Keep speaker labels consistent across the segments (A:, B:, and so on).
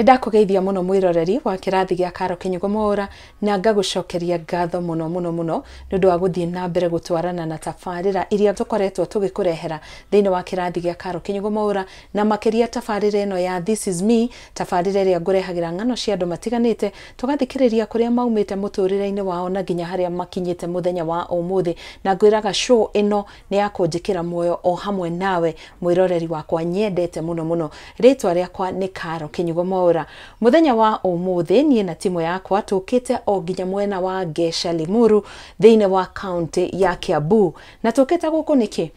A: Ndakũgeithia mũno mwĩroreri wa kĩrathi gĩa Karo Kĩnyugo Mwaũra, na ngagũcokeria ngatho mũno mũno mũno nĩ ũndũ wa gũthiĩ na mbere gũtwarana na tabarĩra iria tũkoretwo tũgĩkũrehera thĩinĩ wa kĩrathi gĩa Karo Kĩnyugo Mwaũra, na makĩria tabarĩra ĩno ya This is Me, tabarĩra ĩrĩa ngũrehagĩra ng'ano cia andũ matiganĩte, tũgathikĩrĩria kũrĩa maumĩte mũtũrĩre-inĩ wao na nginya harĩa makinyĩte mũthenya wa ũmũthĩ. Na ngwĩraga show ĩno nĩ ya kũnjĩkĩra muoyo o hamwe nawe mwĩroreri wakwa nyendete mũno mũno. Rĩtwa rĩakwa nĩ Karo Kĩnyugo Mwaũra. Mũthenya wa ũmũthĩ niĩ na timu yakwa tũkĩte o nginya mwena wa Ngeca Limuru thĩinĩ wa kaunti ya Kiambu. Na tũkĩte gũkũ nĩkĩ?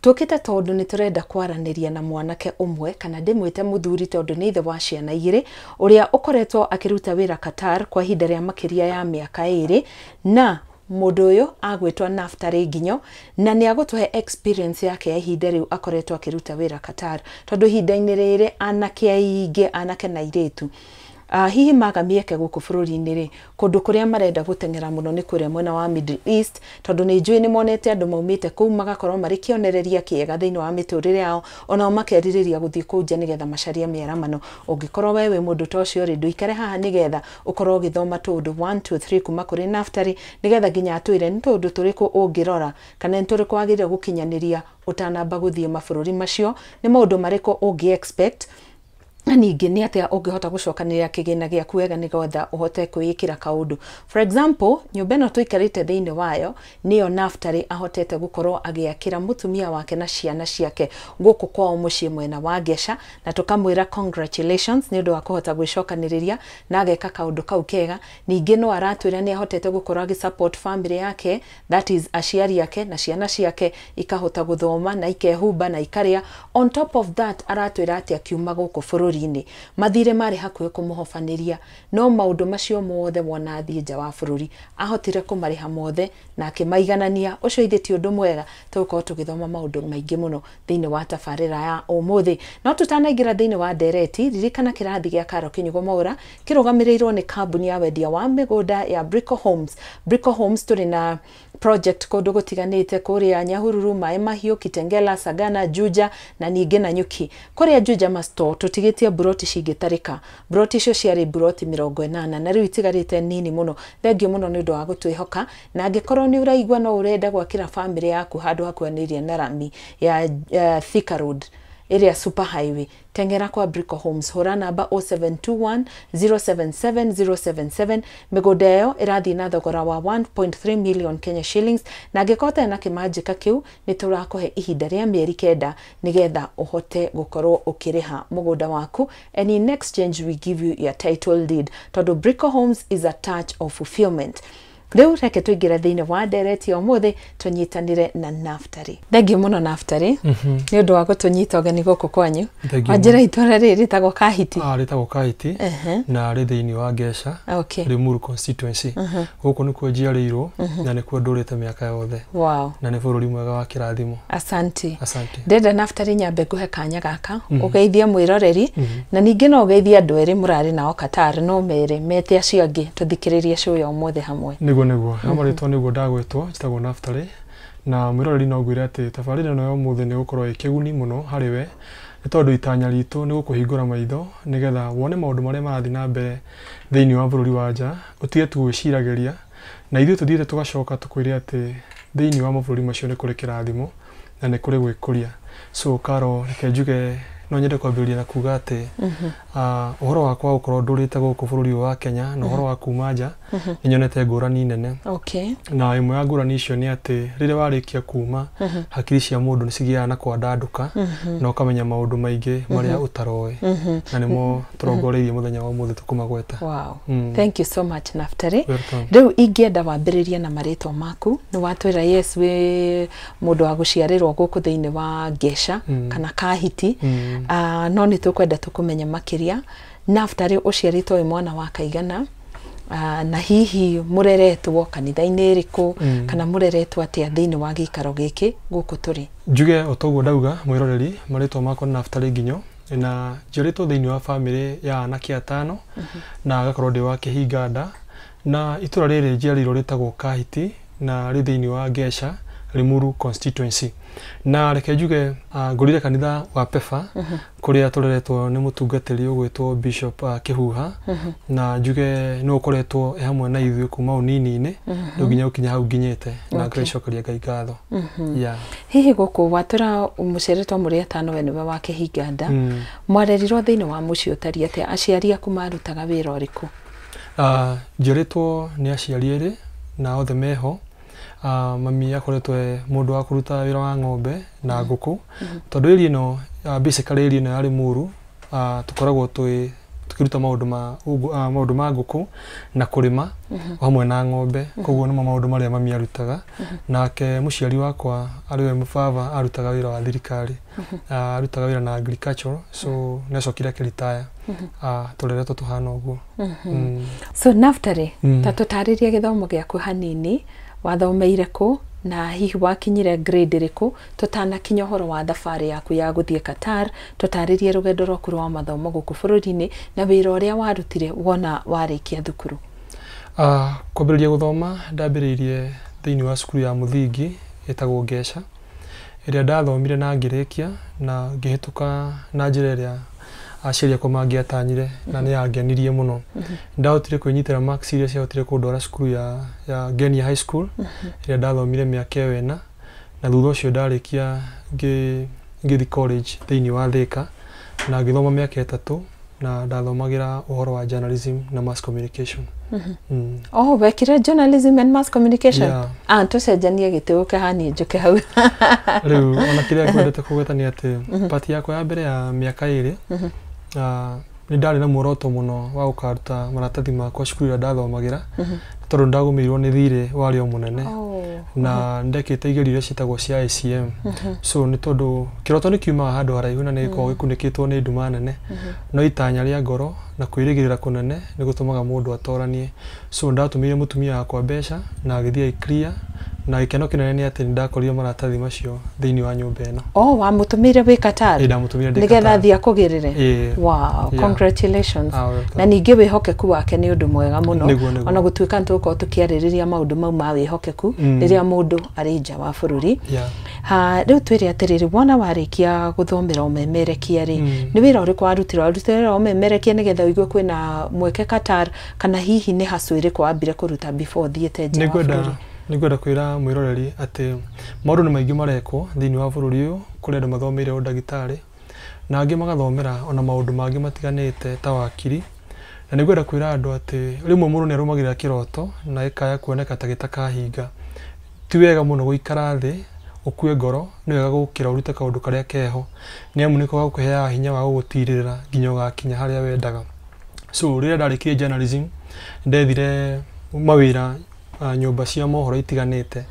A: Tũkĩte tondũ nĩ tũrenda kwaranĩria na mwanake ũmwe, kana ndĩmwĩte mũthuri tondũ nĩ ithe wa ciana igĩrĩ, ũrĩa ũkoretwo akĩruta wĩra Qatar kwa ihinda rĩa makĩria ya mĩaka 2, na mũndũ ũyũ agwĩtwo Naftali Nginyo, na nĩ agũtũhe experience yake ya ihinda rĩu akoretwo akĩruta wĩra Qatar, tondũ ihinda-inĩ rĩrĩ anake aingĩ, anake na airĩtu, hihi maga mĩeke gũkũ bũrũri-inĩ rĩ, kũndũ kũrĩa marenda gũteng'era mũno nĩ kũrĩa mwena wa Middle East, tondũ nĩ njũĩ nĩ monete andũ maumĩte kũu magakorwo marĩ kĩonereria kĩega thĩinĩ wa mĩtũrĩre yao, onao makerirĩria gũthiĩ kũu nja nĩgetha macarie mĩaramano. Ũngĩkorwo we wĩ mũndũ ta ũcio rĩ, ndũikare haha nĩgetha ũkorwo ũgĩthoma tũũndũ 1 2 3 kuma kũrĩ Naftali, nĩgetha nginya atwĩre nĩ tũũndũ tũrĩkũ ũngĩrora kana nĩ tũrĩkũ wagĩrĩire gũkinyanĩria ũtanamba gũthiĩ mabũrũri macio, nĩ maũndũ marĩkũ ũngĩ expect, na ningĩ nĩ atĩa ũngĩhota gũcokanĩrĩra kĩgĩna gĩaku wega nĩgetha ũhote kwĩĩkĩra kaũndũ. For example, nyũmba ĩno tũikarĩte thĩinĩ wayo nĩyo Naftali ahotete gũkorwo agĩakĩra mũtumia wake na ciana ciake gũkũ kwao mũciĩ mwena wa Ngeca, na tũkamwĩra congratulations nĩ ũndũ wa kũhota gwĩcokanĩrĩria na ageka kaũndũ kau kega. Ningĩ no aratwĩra nĩ ahotete gũkorwo agĩ support family yake, that is aciari ake na ciana ciake ikahota gũthoma na ikehumba na ikarĩa. On top of that, aratwĩra atĩ akiuma gũkũ bũrũri mathirĩ marĩ hakuhĩ kũmũhobanĩria, no maũndũ macio mothe wona athiĩ nja wa bũrũri ahotire kũmarĩha mothe na akĩmaiganania. Ũcio ithe ti ũndũ mwega. Tũgũkorwo tũgĩthoma maũndũ maingĩ mũno thĩinĩ wa tabarĩra ya ũmũthĩ. No tũtanaingĩra thĩinĩ wa ndereti, ririkana kĩrathi gĩa Karo Kĩnyugo Mwaũra kĩrũgamĩrĩirwo nĩ kambuni ya wendia wa mĩgũnda ya Brico Homes. Brico Homes tũrĩ na project kũndũ gũtiganĩte, kũrĩa Nyahururu, Maĩ Mahiũ, Kitengela, Sagana, Juja na ningĩ Nanyuki. Kũrĩa Juja Masto tũtigĩtie mburoti cingĩtarĩka. Mburoti icio ciarĩ mburoti 80 na rĩu itigarĩte nini mũno. Thengiũ mũno nĩ ũndũ wa gũtwĩhoka, na angĩkorwo nĩ ũraigua no ũrenda gwakĩra famĩlĩ yaku handũ hakuhanĩrĩirie na rami ya Thika Road ĩrĩa super highway, teng'era kwa Brico Homes, hũra namba 0721 077 077. Mĩgũnda ĩyo ĩrathiĩ na thogora wa 1.3 million Kenya shillings, na angĩkorwo ũtarĩ na kĩmanjĩka kĩu, nĩ tũrakũhe ihinda rĩa mĩeri 9 nĩgetha ũhote gũkorwo ũkĩrĩha mũgũnda waku, and in exchange we give you your title deed, tondũ Brico Homes is a touch of fulfillment. Rĩu reke tũingĩre thĩinĩ wa ndereti ya ũmũthĩ, tũnyitanĩre na Naftali. Thengiũ mũno Naftali nĩ ũndũ wa gũtũnyita ũgeni gũkũ kwanyu. Wanjĩra itũra rĩrĩ rĩtagwo Kahiti.
B: Rĩtagwo Kahiti na rĩ thĩinĩ wa Ngeca, Limuru constituency. Gũkũ nĩkuo njiarĩirwo na nĩkuo ndũrĩte mĩaka yothe.
A: Wow.
B: Na nĩ bũrũri mwega wa kĩrathimo.
A: Asante.
B: Asante.
A: Ndĩrenda Naftali nyambe ngũhe kanya gaka ũgeithie mwĩroreri, na ningĩ no ũgeithie andũ erĩ mũrarĩ nao Qatar, no mere mete acio angĩ tũthikĩrĩrie show ya ũmũthĩ hamwe.
B: Nĩguo nĩguo, marĩtwa nĩguo ndagwĩtwo, njĩtagwo Naftali, na mwĩroreri no ngwĩre atĩ tabarĩra ĩno ya ũmũthĩ nĩ gũkorwo ĩ kĩguni mũno harĩ we, nĩ tondũ itanya ritũ nĩ gũkũhingũra maitho nĩgetha wone maũndũ marĩa marathiĩ na mbere thĩinĩ wa bũrũri wa nja, ũtige tu gwĩciragĩria, na ithuĩ tũthiĩte tũgacoka tũkwĩre atĩ thĩinĩ wa mabũrũri macio nĩ kũrĩ kĩrathimo na nĩ kũrĩ gwĩkũria. So Karo, reke njuge no nyende kwambĩrĩria na kuga atĩ ũhoro wakwa gũkorwo ndũrĩte gũkũ bũrũri ũyũ wa Kenya na ũhoro wa kuma nja nĩ nyonete ngũrani nene. Na ĩmwe ya ngũrani icio nĩ atĩ rĩrĩa warĩkia kuma, hakiri cia mũndũ nĩ cigĩaga na kwandandũka na ũkamenya maũndũ maingĩ marĩa ũtaroĩ, na nĩmo tũrongoreirie mũthenya wa ũmũthĩ tũkũmagweta.
A: Wow. Thank you so much Naftali. Rĩu ingĩenda wambĩrĩrie na marĩtwa maku. Nĩ watwĩra yes wĩ mũndũ wa gũciarĩrwo gũkũ thĩinĩ wa Ngeca kana Kahiti, no nĩ tũkwenda tũkũmenye makĩria. Naftali ũciarĩtwo wĩ mwana wa kaigana, na hihi mũreretwo kanitha-inĩ ĩrĩkũ, kana mũreretwo atĩa thĩinĩ wa gĩikaro gĩkĩ gũkũ tũrĩ?
B: Njuge o toguo ndauga mwĩroreri, marĩtwa makwa nĩ Naftali Nginyo, na njiarĩtwo thĩinĩ wa famĩlĩ ya anake atano, na ngakorwo ndĩ wa kĩhinga nda, na itũra rĩrĩ njiarĩirwo rĩtagwo Kahiti na rĩ thĩinĩ wa Ngeca Limuru constituency. Na reke njuge ngũrire kanitha wa Pefa kũrĩa tũreretwo nĩ mũtungatĩri ũgwĩtwo Bishop Kĩhuha, na njuge nĩ ũkoretwo e hamwe na ithuĩ kuma ũnini-inĩ rĩu nginya gũkinya hau nginyĩte, na ngacokeria Ngai ngatho. Yeah.
A: Hihi gũkũ watũra mũciarĩtwo mũrĩ atano, we nĩwe wa kĩhinganda. Mwarerirwo thĩinĩ wa mũciĩ ũtariĩ atĩa? Aciari aku marutaga wĩra ũrĩkũ?
B: Njiarĩtwo nĩ aciari erĩ na othe meho. Mami akoretwo e mũndũ wa kũruta wĩra wa ng'ombe na ngũkũ, tondũ area ĩno, basically area ĩno ya Limuru, tũkoragwo twĩ tũkĩruta maũndũ ma ngũkũ na kũrĩma o hamwe na ng'ombe. Koguo nĩmo maũndũ marĩa mami arutaga. Nake mũciari wakwa arĩ we baba arutaga wĩra wa thirikari, arutaga wĩra na agriculture, so nĩ acokire akĩritaya. Tũreretwo tũhana ũguo.
A: So Naftali, ta tũtarĩrie gĩthomo gĩaku hanini. Wathomeire kũ na hihi wakinyire grade ĩrĩkũ? Tũtanakinya ũhoro wa thabarĩ yaku ya gũthiĩ Qatar, tũtarĩrie rũgendo rwaku rwa mathomo gũkũ bũrũri-inĩ na wĩra ũrĩa warutire wona warĩkia thukuru.
B: Kwambĩrĩria gũthoma ndambĩrĩirie thĩinĩ wa cukuru ya mũthingi ĩtagwo Ngeca, ĩrĩa ndathomire na ngĩrĩkia na ngĩhĩtũka na njĩra ĩrĩa aciari akwa mangĩatanyire, na nĩ yangenirie mũno. Ndahotire kwĩnyitĩra marks iria ciahotire kũndwara cukuru ya Ngenia High School, ĩrĩa ndathomire mĩaka ĩyo 4, na thutha ũcio ndarĩkia ngĩthiĩ college thĩinĩ wa Thika na ngĩthoma mĩaka 3, na ndathomagĩra ũhoro wa journalism na mass communication.
A: Oh, wekire journalism and mass communication?
B: Yeah.
A: Ah, tũcenjanie gĩtĩ ũke haniĩ njũke hau.
B: Rĩu ona kĩrĩa ngwendete kũgweta nĩ atĩ pati yakwa ya mbere ya mĩaka 2, nĩ ndarĩ na muoroto mũno wa gũkaruta maratathi makwa cukuru ĩrĩa ndathomagĩra, tondũ ndagũmĩirwo nĩ thirĩ warĩ o mũnene, na ndekĩte igerio iria ciĩtagwo cia ICM. So nĩ tondũ kĩroto nĩ kiumaga handũ haraihu na nĩ gĩkoragwo gĩkunĩkĩtwo nĩ nduma nene, no itanya rĩa ngoro na kwĩrĩgĩrĩra kũnene nĩ gũtũmaga mũndũ atoranie. So ndatũmĩire mũtumia wakwa mbeca na agĩthiĩ agĩ-clear, na gĩkeno kĩnene nĩ atĩ nĩ ndakorire maratathi macio thĩinĩ wa nyũmba ĩno.
A: Oh, wamũtũmĩire wĩ Qatar?
B: Ĩĩ, ndamũtũmire ndĩ
A: nĩgetha
B: Qatar.
A: athiĩ akũgĩrĩre?
B: Ĩĩ.
A: Wow,
B: Yeah.
A: congratulations.
B: Ah, welcome.
A: Na ningĩ wĩhokeku wake nĩ ũndũ mwega mũno.
B: Nĩguo.
A: Ona gũtuĩka nĩ tũgũkorwo tũkĩarĩrĩria maũndũ mau ma wĩhokeku rĩrĩa mũndũ arĩ nja wa bũrũri. Ha, rĩu twĩre atĩrĩrĩ, wona warĩkia gũthomera ũmemerekia rĩ, nĩ wĩra ũrĩkũ warutire? Warutire wĩra wa ũmemerekia nĩgetha ũigue kwĩna mweke Qatar, kana hihi nĩ hustle ĩrĩkũ wambire kũruta before ũthiĩte nja wa bũrũri?
B: Nĩngwenda kwĩra mwĩroreri atĩ maũndũ nĩ maingĩ marekwo thĩinĩ wa bũrũri ũyũ. Kũrĩ andũ mathomeire ũndagĩtarĩ na angĩ magathomera ona maũndũ mangĩ matiganĩte ta wakiri, na nĩngwenda kwĩra andũ atĩ rĩmwe mũndũ nĩ arũmagĩrĩra kĩroto na gĩkaya kuoneka ta gĩtakahinga. Ti wega mũno gũikara thĩ ũkue ngoro, nĩ wega gũkĩra ũrute kaũndũ karĩa keho, nĩ amu nĩko gagũkũheaga hinya wa gũgũtirĩrĩra nginya ũgakinya harĩa wendaga. So rĩrĩa ndarĩkirie journalism, ndethire mawĩra nyũmba cia mohoro itiganĩte,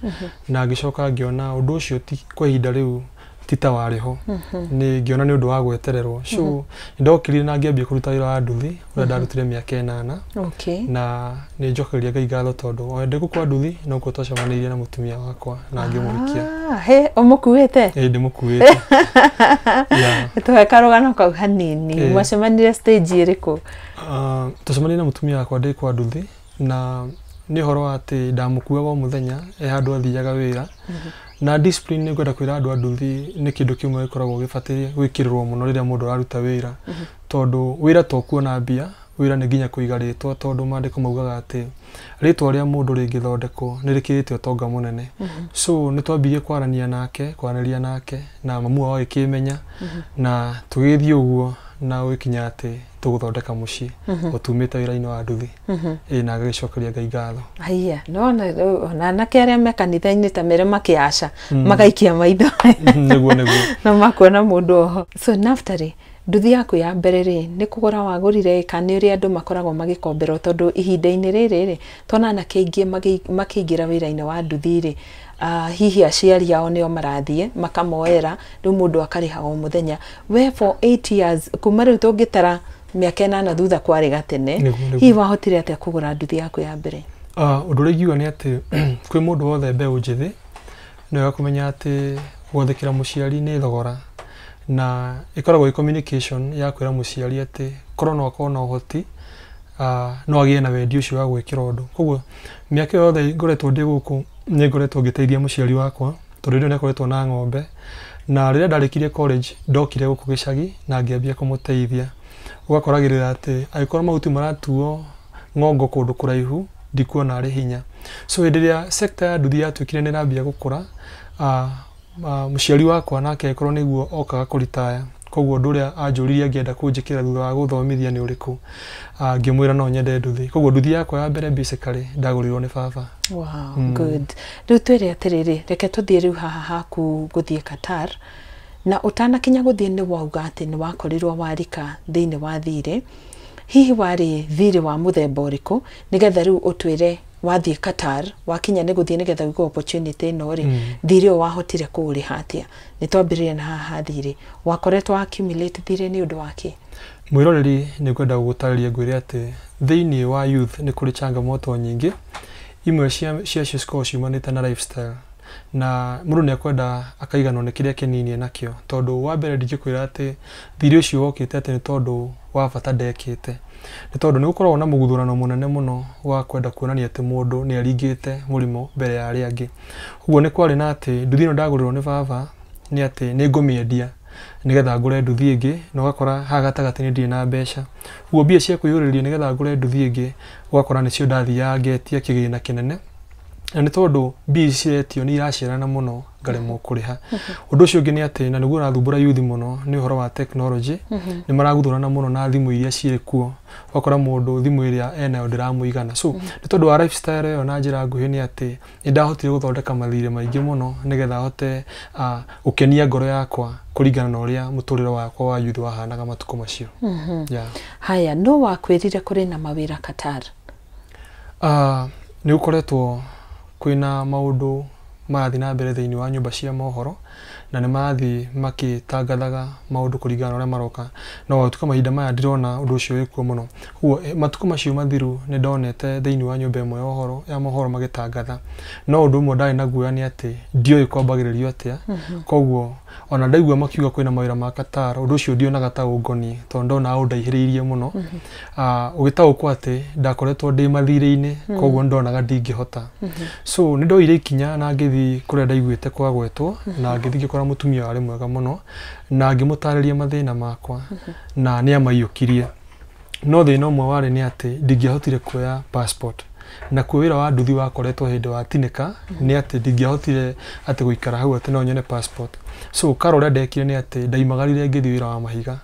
B: na ngĩcoka ngĩona ũndũ ũcio ti kwa ihinda rĩu ti ta warĩ ho, nĩ ngĩona nĩ ũndũ wa gwetererwo. So nĩndokire na ngĩambia kũruta wĩra wa nduthi ũrĩa ndarutire mĩaka 8. Na nĩ njokagĩria Ngai ngatho tondũ o ndĩ gũkũ nduthi nokuo twacemanĩirie na mũtumia wakwa na ngĩmũhikia.
A: Ah, he ũmũkuĩte?
B: Ĩĩ, ndĩmũkuĩte. Yeah.
A: Tũhe karũgano kau hanini.
B: Ĩĩ.
A: Mwacemanire stage ĩrĩkũ?
B: Twacemanirie na mũtumia wakwa ndĩ kwa nduthi, na nĩ ũhoro wa atĩ ndamũkuaga o mũthenya e handũ athiaga wĩra. Na discipline, nĩ ngwenda kwĩra andũ a nduthi, nĩ kĩndũ kĩmwe gĩkoragwo gĩbataire gwĩkĩrĩrwo mũno rĩrĩa mũndũ araruta wĩra, tondũ wĩra to kuona mbia, wĩra nĩ nginya kũiga rĩtwa, tondũ maandĩko maugaga atĩ rĩtwa rĩa mũndũ rĩngĩthondekwo nĩ rĩkĩrĩte ũtonga mũnene. So nĩ twambirie kwarania nake, kwaranĩria nake, na mamu wao agĩkĩmenya, na tũgĩthiĩ ũguo na gũgĩkinya atĩ tũgũthondeka mũciĩ o tumĩte wĩra-inĩ wa nduthi. Ĩĩ, na ngagĩcokeria Ngai ngatho.
A: Haiya, nona rĩu ona anake arĩa me kanitha-inĩ ta mere makĩaca magaikia maitho
B: Nĩguo.
A: na makuona mũndũ oho. So Naftali, nduthi yaku ya mbere rĩ, nĩ kũgũra wagũrire kana nĩ ũrĩa andũ makoragwo magĩkomberwo? Tondũ ihinda-inĩ rĩrĩ rĩ, tuona anake aingĩ makĩingĩra wĩra-inĩ wa nduthi rĩ, hihi aciari ao nĩo marathiĩ makamoera, rĩu mũndũ akarĩha o mũthenya. We for 8 years kuma rĩu, tũngĩtara mĩaka 8 thutha kwarĩ gatene,
B: Nĩguo.
A: hihi wahotire atĩa kũgũra nduthi yaku ya mbere?
B: Ũndũ ũrĩa ingiuga nĩ atĩ kwĩ mũndũ wothe mbeũ njĩthĩ, nĩ wega kũmenya atĩ gwathĩkĩra mũciari nĩ thogora, na ĩkoragwo ĩ communication ya kwĩra mũciari atĩ korwo no akorwo na ũhoti, no agĩe na wendi ũcio wa gwĩkĩra ũndũ. Koguo mĩaka ĩyo yothe ngoretwo ndĩ gũkũ, nĩ ngoretwo ngĩteithia mũciari wakwa. Tondũ hĩndĩ ĩyo nĩ akoretwo na ng'ombe. Na rĩrĩa ndarĩkirie college ndokire gũkũ gĩcagi na ngĩambia kũmũteithia. Ũgakoragĩrĩra atĩ angĩkorwo mahuti maratuo ng'ongo kũndũ kũraihu ndikuona arĩ hinya. So hĩndĩ ĩrĩa sector ya nduthi yatuĩkire nĩ ĩrambia gũkũra, mũciari wakwa nake agĩkorwo nĩguo okaga kũritaya. Koguo ũndũ ũrĩa anjũririe angĩenda kũnjĩkĩra thutha wa gũthomithia nĩ ũrĩkũ, ngĩmwĩra no nyende nduthi. Koguo nduthi yakwa ya mbere basically ndagũrĩirwo nĩ baba.
A: Wow, good. Rĩu twĩre atĩrĩrĩ, reke tũthiĩ rĩu haha haku gũthiĩ Qatar. Na ũtanakinya gũthiĩ nĩ wauga atĩ nĩ wakorirwo warika thĩinĩ wa thirĩ. Hihi warĩ thirĩ wa mũthemba ũrĩkũ nĩgetha rĩu ũtwĩre wathiĩ Qatar, wakinya nĩ gũthiĩ nĩgetha ũigue opportunity ĩno rĩ, thirĩ ũyũ wahotire kũũrĩha atĩa? Nĩ twambĩrĩrie na haha thirĩ. Wakoretwo accumulate thirĩ nĩ ũndũ wa kĩ?
B: Mwĩroreri, nĩ ngwenda gũgũtarĩria ngwĩre atĩ thĩinĩ wa youth nĩ kũrĩ changamoto nyingĩ. Imwe cia cio cikoragwo ciumanĩte na lifestyle, na mũndũ nĩ ekwenda akaiganwo nĩ kĩrĩa kĩnini enakĩo. Tondũ wa mbere ndingĩkwĩra atĩ thirĩ ũcio wokĩte atĩ nĩ tondũ wa bata ndekĩte, nĩ tondũ nĩ gũkoragwo na mũguthũrano mũnene mũno wa kwenda kuonania atĩ mũndũ nĩ aringĩte mũrĩmo mbere ya arĩa angĩ. Ũguo nĩ kwarĩ na atĩ nduthi ĩno ndagũrĩrwo nĩ baba nĩ atĩ nĩ ngũmĩendia nĩgetha ngũre nduthi ĩngĩ, na ũgakora haha gatagatĩ nĩ ndirĩ na mbeca. Ũguo mbia cia kwĩyũrĩrĩria nĩgetha ngũre nduthi ĩngĩ, ũgakora nĩcio ndathiaga ngetia kĩgĩna kĩnene. Na nĩ tondũ mbia ici ciretio nĩ iraciarana mũno ngaremwo kũrĩha. Ũndũ ũcio ũngĩ nĩ atĩ, na nĩguo ũrathumbũra youth mũno, nĩ ũhoro wa technology. Nĩ maraguthũrana mũno na thimũ iria cirĩ kuo. Ũgakora mũndũ thimũ ĩrĩa enayo ndĩramũigana. So nĩ tondũ wa lifestyle ĩyo, na njĩra nguhĩ nĩ atĩ nĩ ndahotire gũthondeka mathirĩ maingĩ mũno nĩgetha hote gũkenia ngoro yakwa kũringana na ũrĩa mũtũrĩre wakwa wa youth wahanaga matukũ macio. Yeah.
A: Haya, no wakwĩrire kũrĩ na mawĩra Qatar?
B: Nĩ gũkoretwo kwĩna maũndũ marathiĩ na mbere thĩinĩ wa nyũmba cia mohoro, na nĩ marathiĩ makĩtangathaga maũndũ kũringana na ũrĩa maroka. No gũtuĩka mahinda maya ndirona ũndũ ũcio wĩkuo mũno. Ũguo matukũ macio mathiru nĩ ndonete thĩinĩ wa nyũmba ĩmwe ya ũhoro ya mohoro magĩtangatha. No ũndũ ũmwe ndarĩ na guoya nĩ atĩ ndioĩ kwambagĩrĩrio atĩa. Koguo ona ndaigua makiuga kwĩna mawĩra ma Qatar, ũndũ ũcio ndionaga ta ũngoniĩ tondũ ndonaga ũndaihĩrĩirie mũno. Ũgĩtaũkwo atĩ ndakoretwo ndĩ mathirĩ-inĩ, koguo ndonaga ndingĩhota. So nĩ ndoire ikinya na ngĩthiĩ kũrĩa ndaiguĩte kwagwetwo, na ngĩthiĩ ngĩkora mũtumia warĩ mwega mũno na ngĩmũtarĩria mathĩna makwa, na nĩ amaiyũkirie. No thĩna ũmwe warĩ nĩ atĩ ndingĩahotire kuoya passport. Na kuo wĩra wa nduthi wakoretwo hĩndĩ watinĩka, nĩ atĩ ndingĩahotire atĩ gũikara hau atĩ no nyone passport. So karo ũrĩa ndekire nĩ atĩ ndaimagarire ngĩthiĩ wĩra wa mahiga,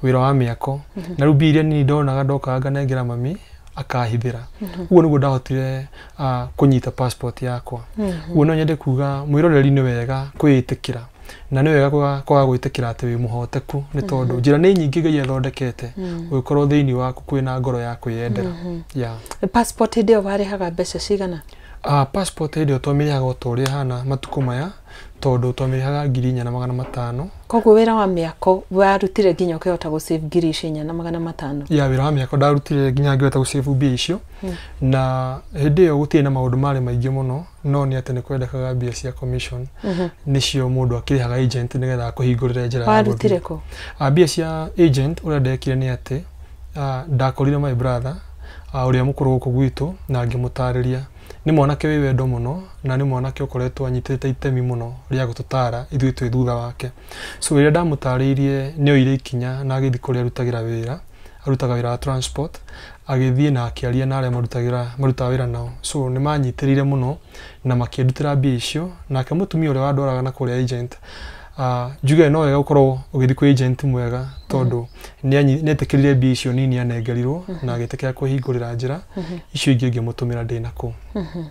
B: wĩra wa mĩako. Na rĩu mbia iria nini ndonaga ndokaga nganengera mami akahithĩra. Ũguo nĩguo ndahotire kũnyita passport yakwa. Ũguo no nyende kuga mwĩroreri nĩ wega kwĩĩtĩkĩra, na nĩ wega kwaga gwĩtĩkĩra atĩ wĩ mũhoteku, nĩ tondũ njĩra nĩ nyingĩ Ngai athondekete ũgĩkorwo thĩinĩ waku kwĩna ngoro ya kwĩyendera. Yeah.
A: Passport hĩndĩ ĩyo warĩhaga mbeca cigana?
B: Passport hĩndĩ ĩyo twamĩrĩhaga o ta ũrĩa ĩhana matukũ maya, tondũ twamĩrĩhaga 4,500.
A: Koguo wĩra wa mĩako warutire nginya ũkĩhota gũ save 4,500?
B: Ya, wĩra wa mĩako ndarutire nginya ngĩhota gũ save mbia icio. Na hĩndĩ ĩyo gũtirĩ na maũndũ marĩ maingĩ mũno, no nĩ atĩ nĩ kwendekaga mbia cia commission, nĩcio mũndũ akĩrĩhaga agent nĩgetha akũhingũrĩre njĩra ya
A: Warutire
B: gũthiĩ.
A: kũ?
B: Mbia cia agent, ũrĩa ndekire nĩ atĩ ndakorire my brother ũrĩa mũkũrũ gũkũ gwitũ na ngĩmũtarĩria. Nĩ mwanake wĩ wendo mũno na nĩ mwanake ũkoretwo anyitĩte itemi mũno rĩa gũtũtara ithuĩ twĩ thutha wake. So rĩrĩa ndamũtarĩirie nĩ oire ikinya na agĩthiĩ kũrĩa arutagĩra wĩra, arutaga wĩra wa transport, agĩthiĩ na akĩaria na arĩa marutaga wĩra nao. So nĩ manyitĩrĩire mũno na makĩndutĩra mbia icio. Nake mũtumia ũrĩa wandwaraga na kũrĩa agent, njuge no wega gũkorwo ũgĩthiĩ kwĩ agent mwega, tondũ nĩ etĩkĩrire mbia icio nini anengerirwo na agĩtĩkĩra kwĩhingũrĩra njĩra icio ingĩ ngĩmũtũmĩra ndĩ nakũu.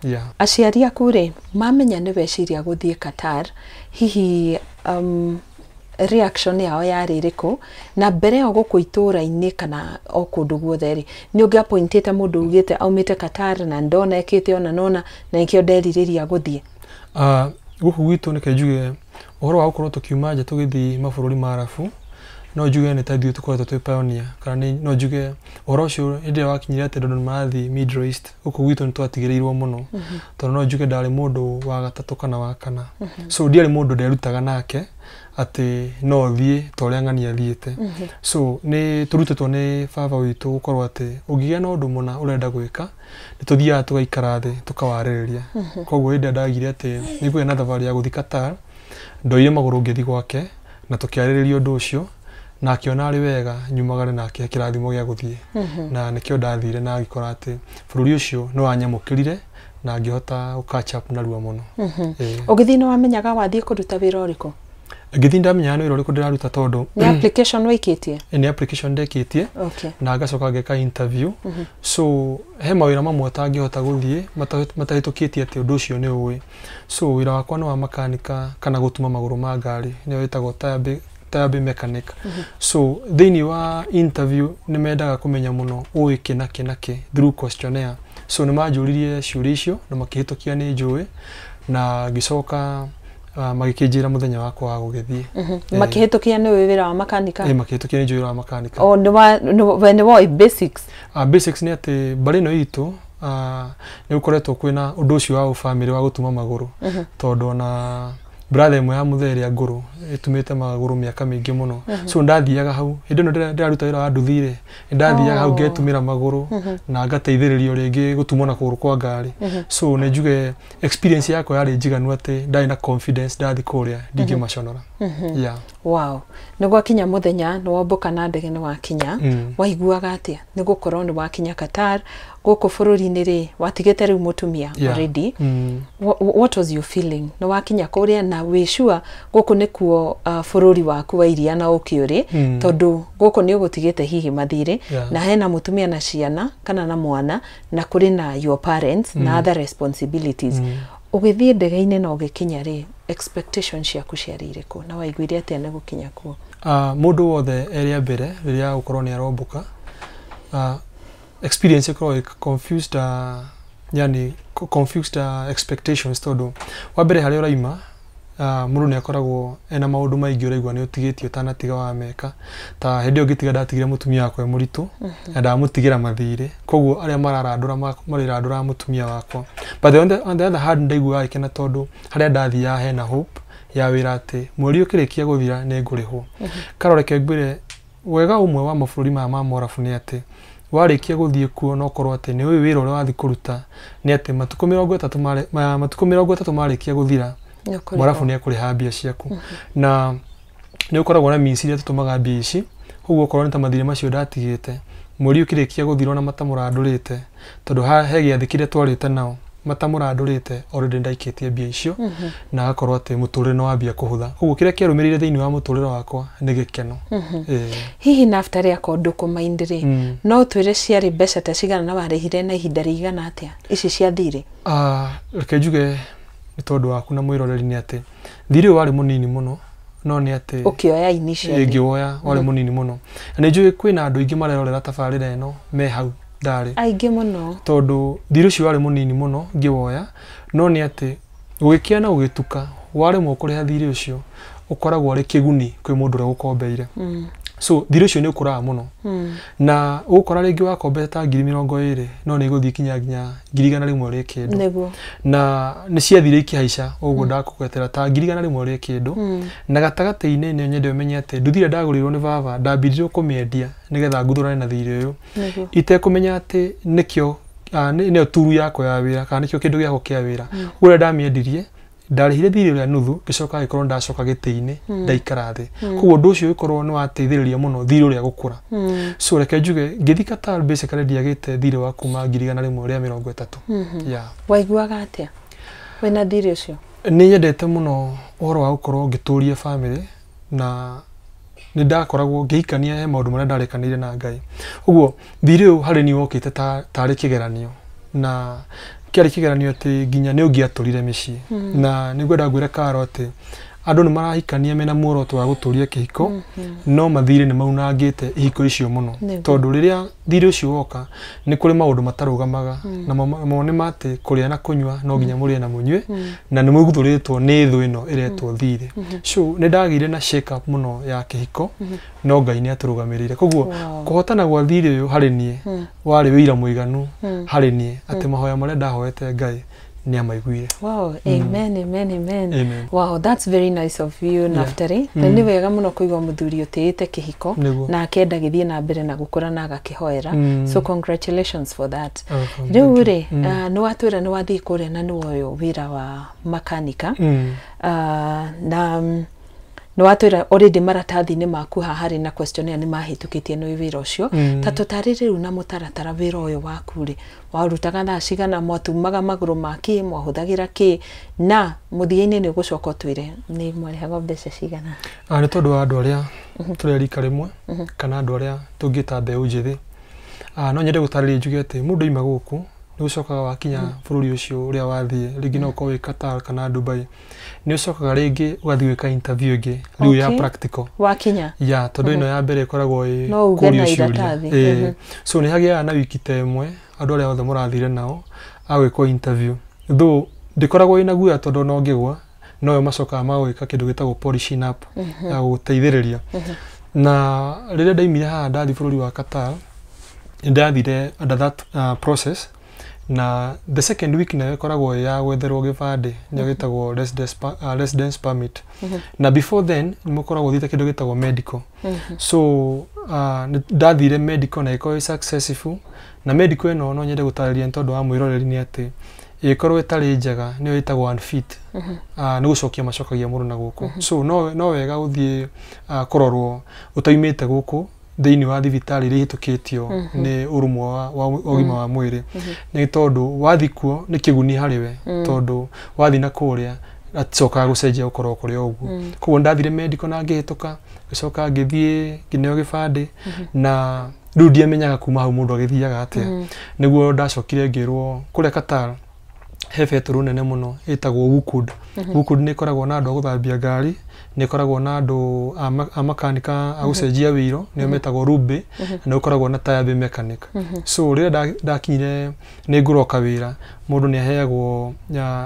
B: Yeah.
A: Aciari aku rĩ, mamenya nĩ weciria gũthiĩ Qatar, hihi reaction yao yarĩ ĩrĩkũ? Na mbere ĩyo gũkũ itũũra-inĩ kana o kũndũ guothe rĩ, nĩ ũngĩ appointĩte mũndũ ugĩte aumĩte Qatar na ndona ekĩte ona nona na nĩkĩo nderirĩria gũthiĩ?
B: Gũkũ gwitũ nĩke njuge ũhoro wa gũkorwo tũkiuma nja tũgĩthiĩ mabũrũri ma Arabu No njuge nĩ ta ithuĩ tũkoretwo twĩ pioneer, kana no njuge ũhoro ũcio hĩndĩ ĩrĩa wakinyire atĩ andũ nĩ marathiĩ Middle East, gũkũ gwitũ nĩ twatigĩrĩirwo mũno, tondũ no njuge ndarĩ mũndũ wa gatatũ kana wa kana. So ndiarĩ mũndũ nderutaga nake atĩ no thiĩ ta ũrĩa ng'ania thiĩte. So nĩ tũrutĩtwo nĩ baba witũ gũkorwo atĩ ũngĩgĩa na ũndũ mũna ũrenda gwĩka, nĩ tũthiaga tũgaikara thĩ tũkawarĩrĩria. Koguo hĩndĩ ĩrĩa ndagire atĩ nĩ ngũgĩa na thabarĩ ya gũthiĩ Qatar, ndoire magũrũ ngĩthiĩ gwake na tũkĩarĩrĩria ũndũ ũcio, na akĩona arĩ wega nyumagare na akĩhe kĩrathimo gĩa gũthiĩ. Na nĩkĩo ndathire na ngĩkora atĩ bũrũri ũcio nĩ wanyamũkĩrire na ngĩhota gũ catch up narua mũno.
A: Ũgĩthiĩ nĩ wamenyaga wathiĩ kũruta wĩra ũrĩkũ?
B: Ngĩthiĩ ndamenyaga nĩ wĩra ũrĩkũ ndĩraruta, tondũ
A: nĩ application waikĩtie?
B: Nĩ application ndekĩtie. Na ngacoka ngeka interview. So he mawĩra mamwe ũtangĩhota gũthiĩ matahĩtũkĩtie atĩ ũndũ ũcio nĩ ũĩ. So wĩra wakwa nĩ wa makanika kana gũtuma magũrũ ma ngari, nĩyo ĩtagwo tire bay mechanic. So thĩinĩ wa interview nĩ mendaga kũmenya mũno ũĩ kĩ na kĩ na kĩ through questionnaire. So nĩ manjũririe ciũria icio na makĩhĩtũkia nĩ njũĩ, na ngĩcoka magĩkĩnjĩra mũthenya wakwa wa gũgĩthiĩ.
A: Makĩhĩtũkia nĩ ũĩ wĩra wa makanika?
B: Ĩ, makĩhĩtũkia nĩ njũĩ wĩra wa makanika.
A: O we nĩ woĩ basics?
B: Basics nĩ atĩ mbarĩ ĩno itũ nĩ gũkoretwo kwĩna ũndũ ũcio wa ũbamĩrĩ wa gũtuma magũrũ, tondũ ona brother ĩmwe ya mũthee ĩrĩa ngũrũ ĩtumĩte magũrũ mĩaka mĩingĩ mũno. So ndathiaga hau hĩndĩ ĩno ndĩraruta wĩra wa nduthi rĩ, ndathiaga hau ngetumĩra magũrũ na ngateithĩrĩrio rĩngĩ gũtumwo na kũgũrũ kwa ngari. So nĩ njuge experience yakwa yarĩ njiganu atĩ ndarĩ na confidence ndathiĩ kũrĩa ndingĩmaconora. Yeah.
A: Wow. Nĩ gwakinya mũthenya nĩ wombũka na ndege nĩ wakinya. Waiguaga atĩa nĩ gũkorwo nĩ wakinya Qatar gũkũ bũrũri-inĩ rĩ, watigĩte rĩu mũtumia already? What was your feeling nĩ wakinya kũrĩa na wĩ sure gũkũ nĩkuo bũrũri waku wa iria na ũkĩ ũrĩ, tondũ gũkũ nĩ ũgũtigĩte hihi mathirĩ, na hena mũtumia na ciana kana na mwana, na kũrĩ na your parents na other responsibilities? Ũgĩthiĩ ndege-inĩ na ũgĩkinya rĩ, expectations ciaku ciarĩ irĩkũ na waiguire atĩa nĩ gũkinya kuo?
B: Mũndũ wothe erĩa mbere rĩrĩa gũkorwo nĩ arombũka, experience ĩkoragwo ĩ confused, yani confused expectations, tondũ wa mbere harĩa ũraima, mũndũ nĩ akoragwo ena maũndũ maingĩ ũraigua nĩ ũtigĩtie ũtanatiga wameka. Ta hĩndĩ ĩyo ngĩtiga ndatigire mũtumia wakwa e mũritũ na ndamũtigĩra mathirĩ, koguo arĩa mararandũra marĩrandũraga mũtumia wakwa. But on the other hand, ndaiguaga gĩkena tondũ harĩa ndathiaga hena hope ya wĩra atĩ mweri ũkĩrĩkia gũthira nĩ ngũrĩhwo. Karore ngwĩre, wega ũmwe wa mabũrũri maya ma Morabu nĩ atĩ warĩkia gũthiĩ kuo na ũkorwo atĩ nĩ ũĩ wĩra ũrĩa wathiĩ kũruta, nĩ atĩ matukũ 30 marĩkia gũthira,
A: Nĩ ũkũrĩhwo.
B: Morabu nĩ ekũrĩha mbia ciaku, na nĩ ũkoragwo na means iria tũtũmaga mbia ici. Koguo okorwo nĩ ta mathirĩ macio ndatigĩte, mweri ũkĩrĩkia gũthira ona matamũrandũrĩte, tondũ he gĩathĩ kĩrĩa twarĩte nao matamũrandũrĩte, already ndaikĩtie mbia icio na agakorwo atĩ mũtũrĩre nĩ wambia kũhũtha. Koguo kĩrĩa kĩarũmĩrĩire thĩinĩ wa mũtũrĩre wakwa nĩ gĩkeno.
A: Hihi naftali akorwo ndũkũmaindi rĩ, no ũtwĩre ciarĩ mbeca ta cigana na warĩhire na ihinda rĩigana atĩa ici cia thirĩ?
B: Reke njuge nĩ tondũ waku na mwĩroreri nĩ atĩ thirĩ ũyũ warĩ mũnini mũno, no nĩ atĩ
A: ũkĩoya initially?
B: Ngĩwoya warĩ mũnini mũno, na nĩ njũĩ kwĩna andũ aingĩ marerorera tabarĩra ĩno me hau ndarĩ.
A: Aingĩ mũno.
B: Tondũ thirĩ ũcio warĩ mũnini mũno ngĩwoya, no nĩ atĩ gũgĩkĩa na gũgĩtuka waremwo kũrĩha thirĩ ũcio ũkoragwo arĩ kĩguni kwĩ mũndũ ũrĩa ũgũkombeire. So thirĩ ũcio nĩ ũkũraga mũno na ũgũkora rĩngĩ wakombete ta 20,000 no nĩ igũthiĩ nginya 100,000 rĩ kĩndũ. Na nĩ ciathire ikĩhaica ũguo ndakũgwetera ta 100,000 rĩ kĩndũ. Na gatagatĩ-inĩ nĩ nyende ũmenye atĩ nduthi ĩrĩa ndagũrĩirwo nĩ baba ndambirie kũmĩendia nĩgetha nguthũrane na thirĩ ũyũ, itekũmenya atĩ nĩkĩo nĩyo turu yakwa ya wĩra kana nĩkĩo kĩndũ gĩakwa kĩa wĩra. Ũguo rĩrĩa ndamĩendirie ndarĩhire thirĩ ũrĩa nuthu, ngĩcoka ngĩkorwo ndacoka gĩtĩ-inĩ ndaikara thĩ. Koguo ũndũ ũcio ũgĩkorwo nĩ wateithĩrĩria mũno thirĩ ũrĩa gũkũra. So reke njuge ngĩthiĩ Qatar basically ndiagĩte thirĩ wa kuma 130,000. Yeah.
A: Waiguaga atĩa wĩna thirĩ ũcio?
B: Nĩ nyendete mũno ũhoro wa gũkorwo ngĩtũria bamĩrĩ, na nĩ ndakoragwo ngĩhikania he maũndũ marĩa ndarekanĩire na Ngai. Ũguo thirĩ ũyũ harĩ niĩ wokĩte ta tarĩ kĩgeranio, na kĩarĩ kĩgeranio atĩ nginya nĩ ũngĩatũrire mĩciĩ. Na nĩ ngwenda ngwĩre Karo atĩ Andũ nĩ marahikania mena muoroto wa gũtũria kĩhiko, no mathirĩ nĩ maunangĩte ihiko icio mũno. Tondũ rĩrĩa thirĩ ũcio woka, nĩ kũrĩ maũndũ matarũgamaga, na mo nĩ matĩ kũrĩa na kũnyua no nginya mũrĩe na mũnyue, na nĩ mũguthũrĩtwo nĩ thũ ĩno ĩretwo thirĩ. So nĩ ndagĩire na shake up mũno ya kĩhiko, no Ngai nĩ atũrũgamĩrĩire. Koguo kũhotana gwa thirĩ ũyũ harĩ niĩ warĩ wĩira mũiganu harĩ niĩ atĩ mahoya marĩa ndahoete Ngai nĩ amaiguire.
A: Wow, amen, amen, amen.
B: Amen.
A: Wow, that's very nice of you, Naftali. Na nĩ wega mũno kũigua mũthuri ũtĩĩte kĩhiko na akenda gĩthiĩ na mbere na gũkũra na agakĩhoera. So congratulations for that. Rĩu rĩ, nĩ watwĩra nĩ wathiĩ kũrĩa na nĩ woywo wĩra wa makanika, na nĩ watwĩra already maratathi-inĩ maku haha harĩ na questionnaire nĩ mahĩtũkĩtie nĩ wĩra ũcio. Ta tũtarĩ rĩu na mũtaratara wĩra ũyũ waku rĩ, warutaga thaa cigana, mwatumaga magũrũ ma kĩ, mwahũthagĩra kĩ, na mũthia-inĩ nĩ ũgũcoka ũtwĩre nĩ mwarĩhagwo mbeca cigana.
B: Nĩ tondũ wa andũ arĩa tũrĩ rika rĩmwe kana andũ arĩa tũngĩta mbeũ njĩthĩ, no nyende gũtarĩria njuge atĩ mũndũ aima gũkũ nĩ ũcokaga wakinya bũrũri ũcio ũrĩa wathiĩ, rĩngĩ no ũkorwo wĩ Qatar kana Dubai, nĩ ũcokaga rĩngĩ ũgathiĩ gwĩka interview ĩngĩ rĩu ya practical.
A: Wakinya?
B: Ya, tondũ ĩno ya mbere ĩkoragwo ĩ
A: No uge
B: kũrio
A: na
B: ciũria.
A: iratathi.
B: So nĩ hagĩaga na wiki ta ĩmwe andũ arĩa othe mũrathire nao agwĩkwo interview, though ndĩkoragwo ĩna guoya tondũ ona ũngĩgwa noyo macokaga magwĩka kĩndũ gĩtagwo polishing up ya gũgũteithĩrĩria. Na rĩrĩa ndaimire haha ndathiĩ bũrũri wa Qatar, ndathire under that process, na the second week nayo ĩkoragwo ĩ ya gwetherwo gĩbandĩ, nĩyo gĩtagwo residence permit. Na before then nĩ mũkoragwo ũthiĩte kĩndũ gĩtagwo medical. So ndathire medical na ĩkorwo ĩ successful. Na medical ĩno no nyende gũtarĩria nĩ tondũ wa mwĩroreri nĩ atĩ ĩkorwo ĩtarĩ njega, nĩyo ĩtagwo unfit, nĩ gũcokia macokagia mũndũ na gũkũ. So no wega gũthiĩ kũrorwo ũtaimĩte gũkũ thĩinĩ wa thibitarĩ iria ihĩtũkĩtio nĩ ũrũmwe wa ũgima wa mwĩrĩ, nĩ tondũ wathiĩ kuo nĩ kĩguni harĩ we, tondũ wathiĩ na kũrĩa acokaga gũcenjia gũkorwo kũrĩ o ũguo. Koguo ndathire medical na ngĩhĩtũka, ngĩcoka ngĩthiĩ ngĩneo gĩbandĩ, na rĩu ndiamenyaga kuma hau mũndũ agĩthiaga atĩa. Nĩguo ndacokire ngĩrwo kũrĩa Qatar he betũrũ nene mũno ĩtagwo Wukud. Wukud nĩ ĩkoragwo na andũ a gũthambia ngari, nĩ ĩkoragwo na andũ a makanika a gũcenjia wĩiro, nĩo metagwo Ruby, na nĩ gũkoragwo na tire bay mechanic. So rĩrĩa ndakinyire nĩ ngũroka wĩra, mũndũ nĩ aheagwo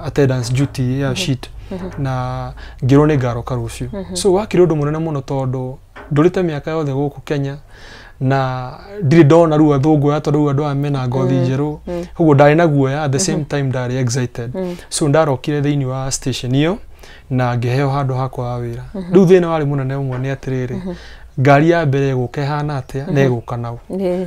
B: attendance duty ya sheet, na ngĩrwo nĩ ngaroka rũciũ. So wakĩrĩ ũndũ mũnene mũno tondũ ndũrĩte mĩaka yothe gũkũ Kenya na ndirĩ ndona rĩu athũngũ aya, tondũ rĩu andũ aya mena ngothi njerũ. Koguo ndarĩ na guoya, at the same time ndarĩ excited. So ndarokire thĩinĩ wa station ĩyo na ngĩheo handũ hakwa ha wĩra. Rĩu thĩna warĩ mũnene ũmwe nĩ atĩrĩrĩ, ngari ya mbere ĩgũka ĩhana atĩa na ĩgũka nau?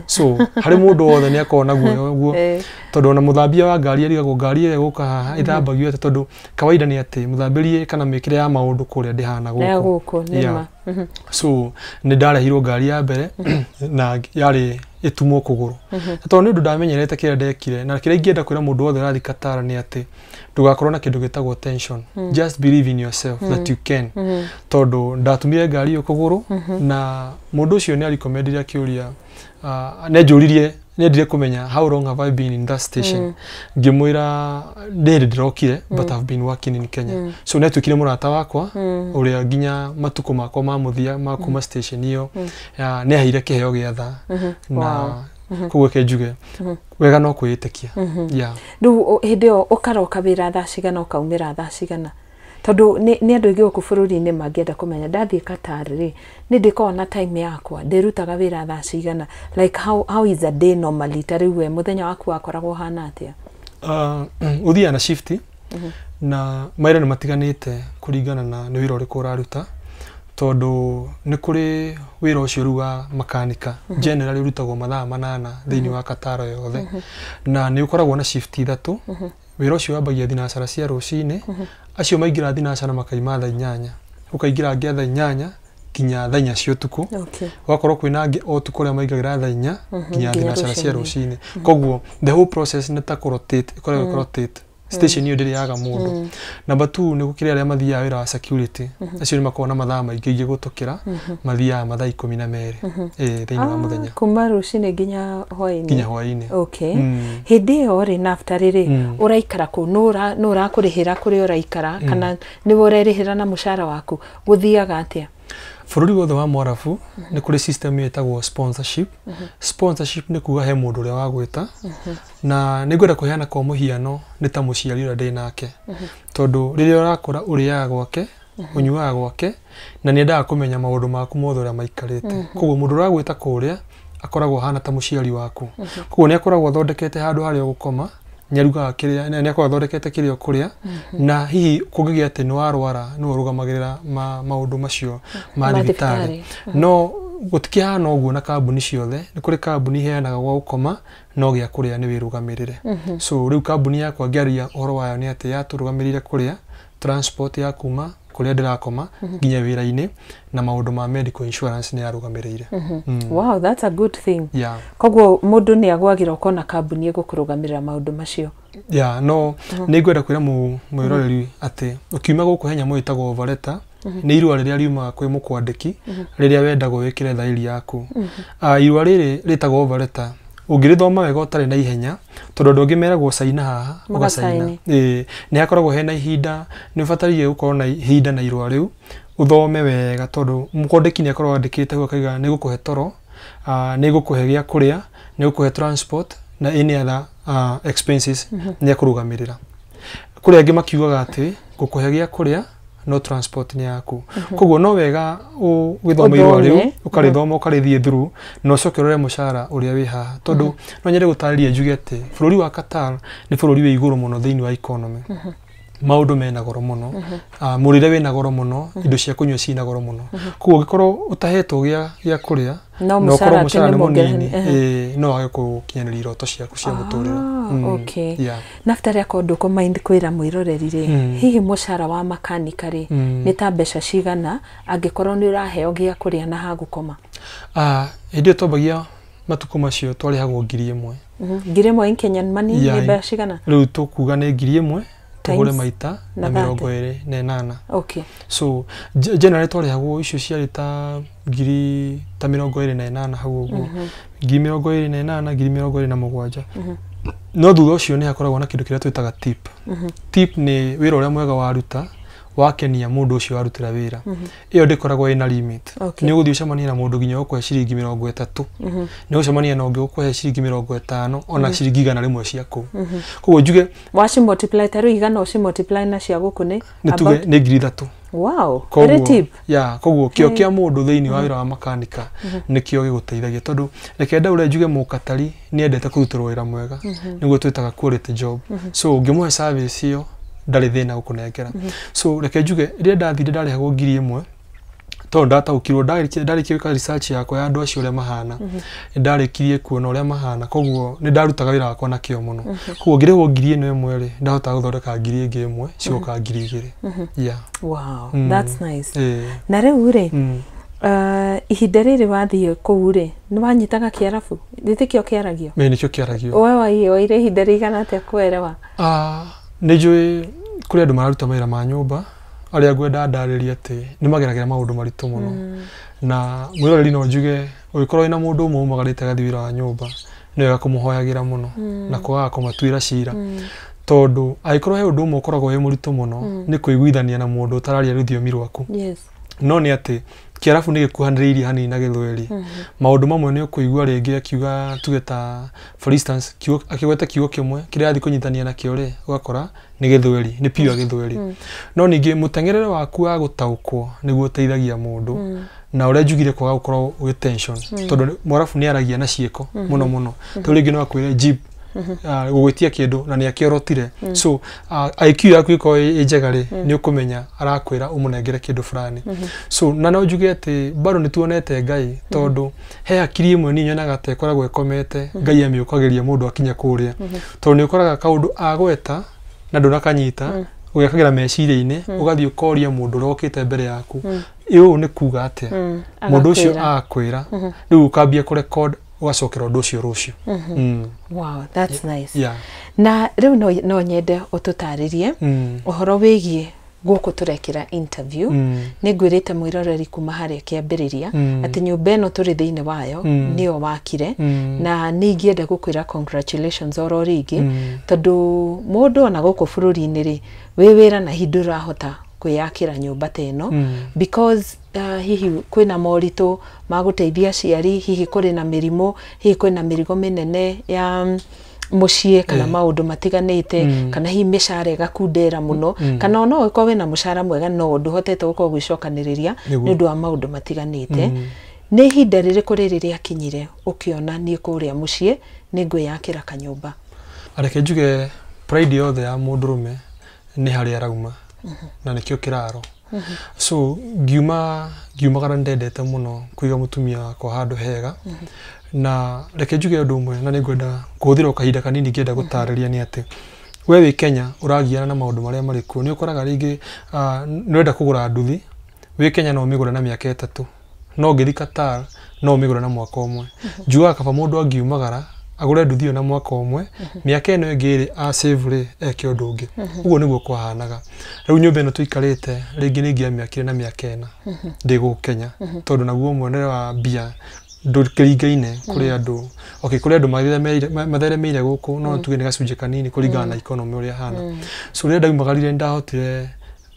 B: So harĩ mũndũ wothe nĩ akoragwo na guoya ũguo, tondũ ona mũthambia wa ngari arigagwo ngari ĩyo ĩgũka haha ĩthambagio atĩa, tondũ kawaida nĩ atĩ mũthambĩrie kana mĩkĩre ya maũndũ kũrĩa ndĩhana
A: ya
B: gũkũ.
A: Gũkũ nĩ ma.
B: So nĩ ndarehirwo ngari ya mbere na yarĩ ĩtumwo kũgũrũ. Na tondũ nĩ ũndũ ndamenyerete, kĩrĩa ndekire na kĩrĩa ingĩenda kwĩra mũndũ wothe ũrathiĩ Qatar nĩ atĩ ndũgakorwo na kĩndũ gĩtagwo tension. Just believe in yourself that you can. Tondũ ndatumire ngari ĩyo kũgũrũ, na mũndũ ũcio nĩ arecommendire akĩũria, nĩ anjũririe, nĩendire kũmenya how long have I been in that station. Ngĩmwĩra nĩ hĩndĩ ndĩrokire, but I've been working in Kenya. So nĩ atuĩkire mũrata wakwa ũrĩa nginya matukũ makwa ma mũthia ma kuma station ĩyo nĩ aheire kĩheo gĩa thaa. Na koguo reke njuge wega no kwĩĩtĩkia, yeah.
A: Rĩu hĩndĩ ĩyo ũkaroka wĩra thaa cigana, ũkaumĩra thaa cigana? Tondũ nĩ andũ aingĩ gũkũ bũrũri-inĩ mangĩenda kũmenya, ndathiĩ Qatar rĩ, nĩ ndĩkoragwo na time yakwa, ndĩrutaga wĩra thaa cigana? Like how is a day normally? Ta rĩu we mũthenya waku wakoragwo ũhana atĩa?
B: Ũthiaga na shift, na mawĩra nĩ matiganĩte kũringana na nĩ wĩra ũrĩkũ ũraruta, tondũ nĩ kũrĩ wĩra ũcio rĩu wa makanika generally ũrutagwo mathaa 8 thĩinĩ wa Qatar yothe, na nĩ ũkoragwo na shift 3. Wĩra ũcio wambagia thinacara cia rũcinĩ, acio maingĩra thinacara makaima thaa 8, ũkaingĩra angĩ a thaa 8 nginya thaa 4 cia ũtukũ. Gwakorwo kwĩna angĩ o ũtukũ arĩa maingagĩra thaa 4 nginya
A: nginya
B: thinacara cia
A: rũcinĩ.
B: Rũcinĩ. Koguo the whole process nĩ ta kũrotate, ĩkoragwo ĩkĩrotate. Station ĩyo ndĩrĩaga mũndũ. Number 2, nĩ gũkĩrĩ arĩa mathiaga wĩra wa security, acio nĩ makoragwo na mathaa maingĩ ingĩ gũtũkĩra, mathiaga mathaa 12 thĩinĩ wa mũthenya.
A: Kuma rũcinĩ nginya hwaĩ-inĩ.
B: Nginya hwaĩ-inĩ.
A: Okay. Hĩndĩ ĩyo rĩ, Naftali rĩ, ũraikara kũ? Nũ ũrakũrĩhĩra kũrĩa ũraikara, kana nĩwe ũrerĩhĩra na mũcara waku? Gũthiaga atĩa?
B: Bũrũri wothe wa Mwarabu nĩ kũrĩ system ĩtagwo sponsorship. Sponsorship nĩ kuga he mũndũ ũrĩa wagwĩta, na nĩ ngwenda kũheana kwa mũhiano nĩ ta mũciari ũrĩa ndĩ nake, tondũ rĩrĩa ũrakũra ũrĩaga gwake, ũnyuaga gwake, na nĩ endaga kũmenya maũndũ maku mothe ũrĩa maikarĩte. Koguo mũndũ ũrĩa wagwĩta kũrĩa akoragwo ahana ta mũciari waku. Koguo nĩ akoragwo athondekete handũ harĩa ũgũkoma, nĩ arugaga kĩrĩa, nĩ akoragwo athondekete kĩrĩa ũkũrĩa, na hihi kũngĩgĩa atĩ nĩ warwara nĩwe ũrũgamagĩrĩra maũndũ macio ma thibitarĩ. No gũtikĩhana ũguo na kambuni ciothe, nĩ kũrĩ kambuni iheanaga gwa gũkoma no gĩa kũrĩa nĩ wĩrũgamĩrĩre. So rĩu kambuni yakwa ngĩaria ũhoro wayo nĩ atĩ yatũrũgamĩrĩire kũrĩa, transport ya kuma kũrĩa ndĩrakoma nginya wĩra-inĩ, na maũndũ ma medical insurance nĩ yarũgamĩrĩire.
A: Wow, that's a good thing.
B: Yeah.
A: Koguo mũndũ nĩ agwagĩra ũkona kambuni ĩgũkũrũgamĩrĩra maũndũ macio.
B: Yeah, no nĩ ngwenda kwĩra mwĩroreri atĩ ũkiuma gũkũ he nyamũ ĩtagwo offer letter, nĩ irũa rĩrĩa riumaga kwĩ mũkwandĩki rĩrĩa wendagwo wĩkĩre thairi yaku. Irũa rĩrĩ rĩtagwo offer letter, ũngĩrĩthoma wega ũtarĩ na ihenya, tondũ andũ angĩ meragwo caina haha, ũgacaina. Nĩ hakoragwo hena ihinda, nĩ ũbataire gũkorwo na ihinda na irũa rĩu ũthome wega, tondũ mũkwandĩki nĩ akoragwo andĩkĩte hau akauga nĩ gũkũhe toro, nĩ gũkũhe gĩa kũrĩa, nĩ gũkũhe transport na any other expenses nĩ akũrũgamĩrĩra. Kũrĩ angĩ makiugaga atĩ gũkũhe gĩa kũrĩa no transport nĩ yaku. Koguo no wega ũgĩthoma irũa rĩu, ũkarĩthoma ũkarĩthiĩ through, na ũcoke ũrore mũcara ũrĩa wĩ haha, tondũ no nyende gũtarĩria njuge atĩ bũrũri wa Qatar nĩ bũrũri wĩ igũrũ mũno thĩinĩ wa economy. Maũndũ mena goro mũno, mũrĩre wĩna goro mũno, indo cia kũnyua ciĩna goro mũno. Koguo ũngĩkorwo ũtahetwo gĩa kũrĩa
A: no
B: ũkorwo mũcara nĩ mũnini, no wage gũkinyanĩria iroto ciaku cia mũtũrĩre.
A: Okay. Naftali, akorwo ndũkũ-mind kwĩra mwĩroreri rĩ, hihi mũcara wa makanika rĩ nĩ ta mbeca cigana angĩkorwo nĩ ũraheo gĩa kũrĩa na ha gũkoma?
B: Hĩndĩ ĩyo twambagia matukũ macio twarĩhagwo 1,000.
A: 1,000 in Kenyan money nĩ mbeca cigana?
B: Rĩu tũkuga nĩ 1,000 tũhũre maita na 28.
A: Okay.
B: So generally twarĩhagwo icio ciarĩ ta ngiri ta 28 hau ũguo, 28,000, 27,000. No thutha ũcio nĩ hakoragwo na kĩndũ kĩrĩa twĩtaga tip. Tip nĩ wĩra ũrĩa mwega waruta wakenia mũndũ ũcio warutĩra wĩra. Ĩyo ndĩkoragwo ĩna limit. Nĩ ũgũthiĩ ũcemanie na mũndũ nginya ũkũhe ciringi 30, nĩ ũgũcemania na ũngĩ ũkũhe ciringi 50, ona ciringi 100 cia kũu. Koguo njuge
A: waci multiply ta rĩu 100 ũci multiply na cia gũkũ nĩ
B: tuge nĩ 3,000.
A: Wow, very tip.
B: Yeah, koguo kĩo kĩa mũndũ thĩinĩ wa wĩra wa makanika nĩkĩo gĩgũteithagia, tondũ reke ndaure njuge mũkatari nĩ endete kũrutĩrwo wĩra mwega, nĩguo twĩtaga quality job. So ũngĩmũhe service ĩyo ndarĩ thĩna gũkũnengera. So reke njuge rĩrĩa ndathire ndarĩhagwo 1,000, tondũ ndataũkirwo ndarĩkia gwĩka research yakwa ya andũ acio ũrĩa mahana, ndarĩkirie kuona ũrĩa mahana, koguo nĩ ndarutaga wĩra wakwa na kĩo mũno. Koguo ngĩrĩhwo 1,000 rĩ, ndahotaga gũthondeka 1,000 cigoka 2,000. Yeah.
A: Wow, that's nice. Na rĩu rĩ, ihinda rĩrĩ wathiĩ kũu rĩ, nĩ wanyitaga Kĩarabu? Nĩkĩo kĩaragio?
B: Ĩĩ, nĩkĩo kĩaragio.
A: We woire ihinda rĩigana atĩa kũerewa?
B: Nĩ njũĩ kũrĩ andũ mararuta mawĩra ma nyũmba arĩa ngwenda ndarĩrie atĩ nĩ mageragĩra maũndũ maritũ mũno, na mwĩroreri no njuge ũngĩkorwo wĩna mũndũ ũmwe umagarĩte agathiĩ wĩra wa nyũmba, nĩ wega kũmũhoyagĩra mũno na kwaga kũmatuĩra cira, tondũ angĩkorwo he ũndũ ũmwe ũkoragwo wĩ mũritũ mũno nĩ kũiguithania na mũndũ ũtararia rũthiomi rwaku. No nĩ atĩ Kĩarabu nĩ gĩkuhanĩrĩirie hanini na Gĩthweri. Maũndũ mamwe nĩ ũkũigua rĩngĩ akiuga tuge ta for instance akĩgweta kiugo kĩmwe kĩrĩa athiĩ kũnyitania nakĩo rĩ, ũgakora nĩ Gĩthweri, nĩ pure Gĩthweri. No ningĩ mũteng'erere waku wa gũtaũkwo nĩguo ũteithagia mũndũ, na ũrĩa njugire kwaga gũkorwo ũgĩ tension, tondũ Mwarabu nĩ aragia na ciĩko mũno mũno. Tondũ rĩngĩ no akwĩre jeep gũgwĩtia kĩndũ na nĩ akĩorotire. So IQ yaku ĩkorwo ĩ njega rĩ, nĩ ũkũmenya arakwĩra ũmũnengere kĩndũ fulani. So na no njuge atĩ bado nĩ tuonete Ngai, tondũ he hakiri ĩmwe niĩ nyonaga ta ĩkoragwo ĩkomete, Ngai amĩũkagĩria mũndũ akinya kũrĩa, tondũ nĩ ũkoraga kaũndũ agweta na ndũnakanyita, ũgekagĩra meciria-inĩ, ũgathiĩ ũkoria mũndũ ũrĩa ũkĩte mbere yaku, ũũ nĩ kuga atĩa, mũndũ ũcio agakwĩra, rĩu ũkambia kũrecord, ũgacokera ũndũ ũcio rũciũ.
A: Wow, that's nice.
B: Yeah.
A: Na rĩu no nyende ũtũtarĩrie ũhoro wĩgiĩ gũkũ tũrekĩra interview. Nĩ ngwĩrĩte mwĩroreri kuma harĩa kĩambĩrĩria atĩ nyũmba ĩno tũrĩ thĩinĩ wayo nĩyo wakire, na nĩ ingĩenda gũkwĩra congratulations oro rĩngĩ, tondũ mũndũ ona gũkũ bũrũri-inĩ rĩ, wĩ wĩra na hihi ndũrahota kwĩyakĩra nyũmba ta ĩno, because hihi kwĩna moritũ ma gũteithia aciari, hihi kũrĩ na mĩrimũ, hihi kwĩna mĩrigo mĩnene ya mũciĩ kana maũndũ matiganĩte, kana hihi mĩcara ĩgakundera mũno, kana ona ũgĩkorwo wĩna mũcara mwega no ndũhotete gũkorwo gwĩcokanĩrĩria nĩ ũndũ wa maũndũ matiganĩte. Nĩ ihinda rĩrĩkũ rĩrĩ rĩakinyire ũkĩona niĩ kũrĩa mũciĩ nĩ ngwĩyakĩra kanyũmba?
B: Reke njuge pride yothe ya mũndũrũme nĩ harĩa arauma, na nĩkĩo kĩraro. So ngiumagara ndendete mũno kũiga mũtumia wakwa handũ hega. Na reke njuge ũndũ ũmwe, na nĩngwenda kũhũthĩra kahinda kanini ngĩenda gũtarĩria nĩ atĩ we wĩ Kenya ũragiana na maũndũ marĩa marĩ kuo. Nĩ ũkoraga rĩngĩ nĩ ũrenda kũgũra nduthi, wĩ Kenya no ũmĩgũre na mĩaka 3, no ũngĩthiĩ Qatar no ũmĩgũre na mwaka ũmwe. Njugaga kaba mũndũ angiumagara agũre nduthi ĩyo na mwaka ũmwe, mĩaka ĩno ĩngĩ ĩrĩ a save rĩ, eke ũndũ ũngĩ. Ũguo nĩguo kwahanaga. Rĩu nyũmba ĩno tũikarĩte rĩngĩ nĩ ingĩamĩakire na mĩaka 4 ndĩ gũkũ Kenya, tondũ naguo mwonere wa mbia ndũkĩringaine kũrĩ andũ. Okay, kũrĩ andũ matheremeire gũkũ, no tuge nĩ gacunjĩ kanini kũringana na economy ũrĩa ĩhana. So rĩrĩa ndaumagarire nĩndahotire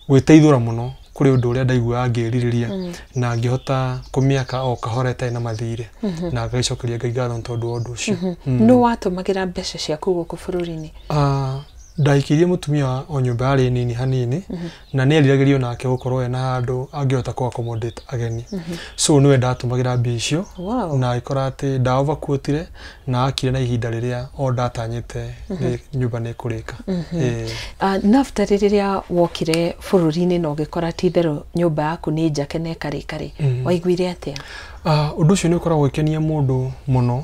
B: gwĩteithũra mũno kũrĩ ũndũ ũrĩa ndaiguaga ngĩrirĩria, na ngĩhota kũmĩaka o kahora ĩtarĩ na mathirĩ, na ngagĩcokeria Ngai ngatho nĩ tondũ wa ũndũ ũcio.
A: Nũ watũmagĩra mbeca ciaku gũkũ bũrũri-inĩ?
B: Ndahikĩirie mũtumia o nyũmba yarĩ nini hanini, na nĩ eriragĩria onake gũkorwo ena handũ angĩhota kũ accommodate ageni. So nĩwe ndatũmagĩra mbia icio, na agĩkora atĩ nda overquotire na akire na ihinda rĩrĩa o ndatanyĩte nyũmba nĩ ĩkũrĩka.
A: Naftali, rĩrĩa wokire bũrũri-inĩ na ũgĩkora ti itherũ nyũmba yaku nĩ njake na ĩkarĩka rĩ, waiguire atĩa?
B: Ũndũ ũcio nĩ ũkoragwo ũgĩkenia mũndũ mũno,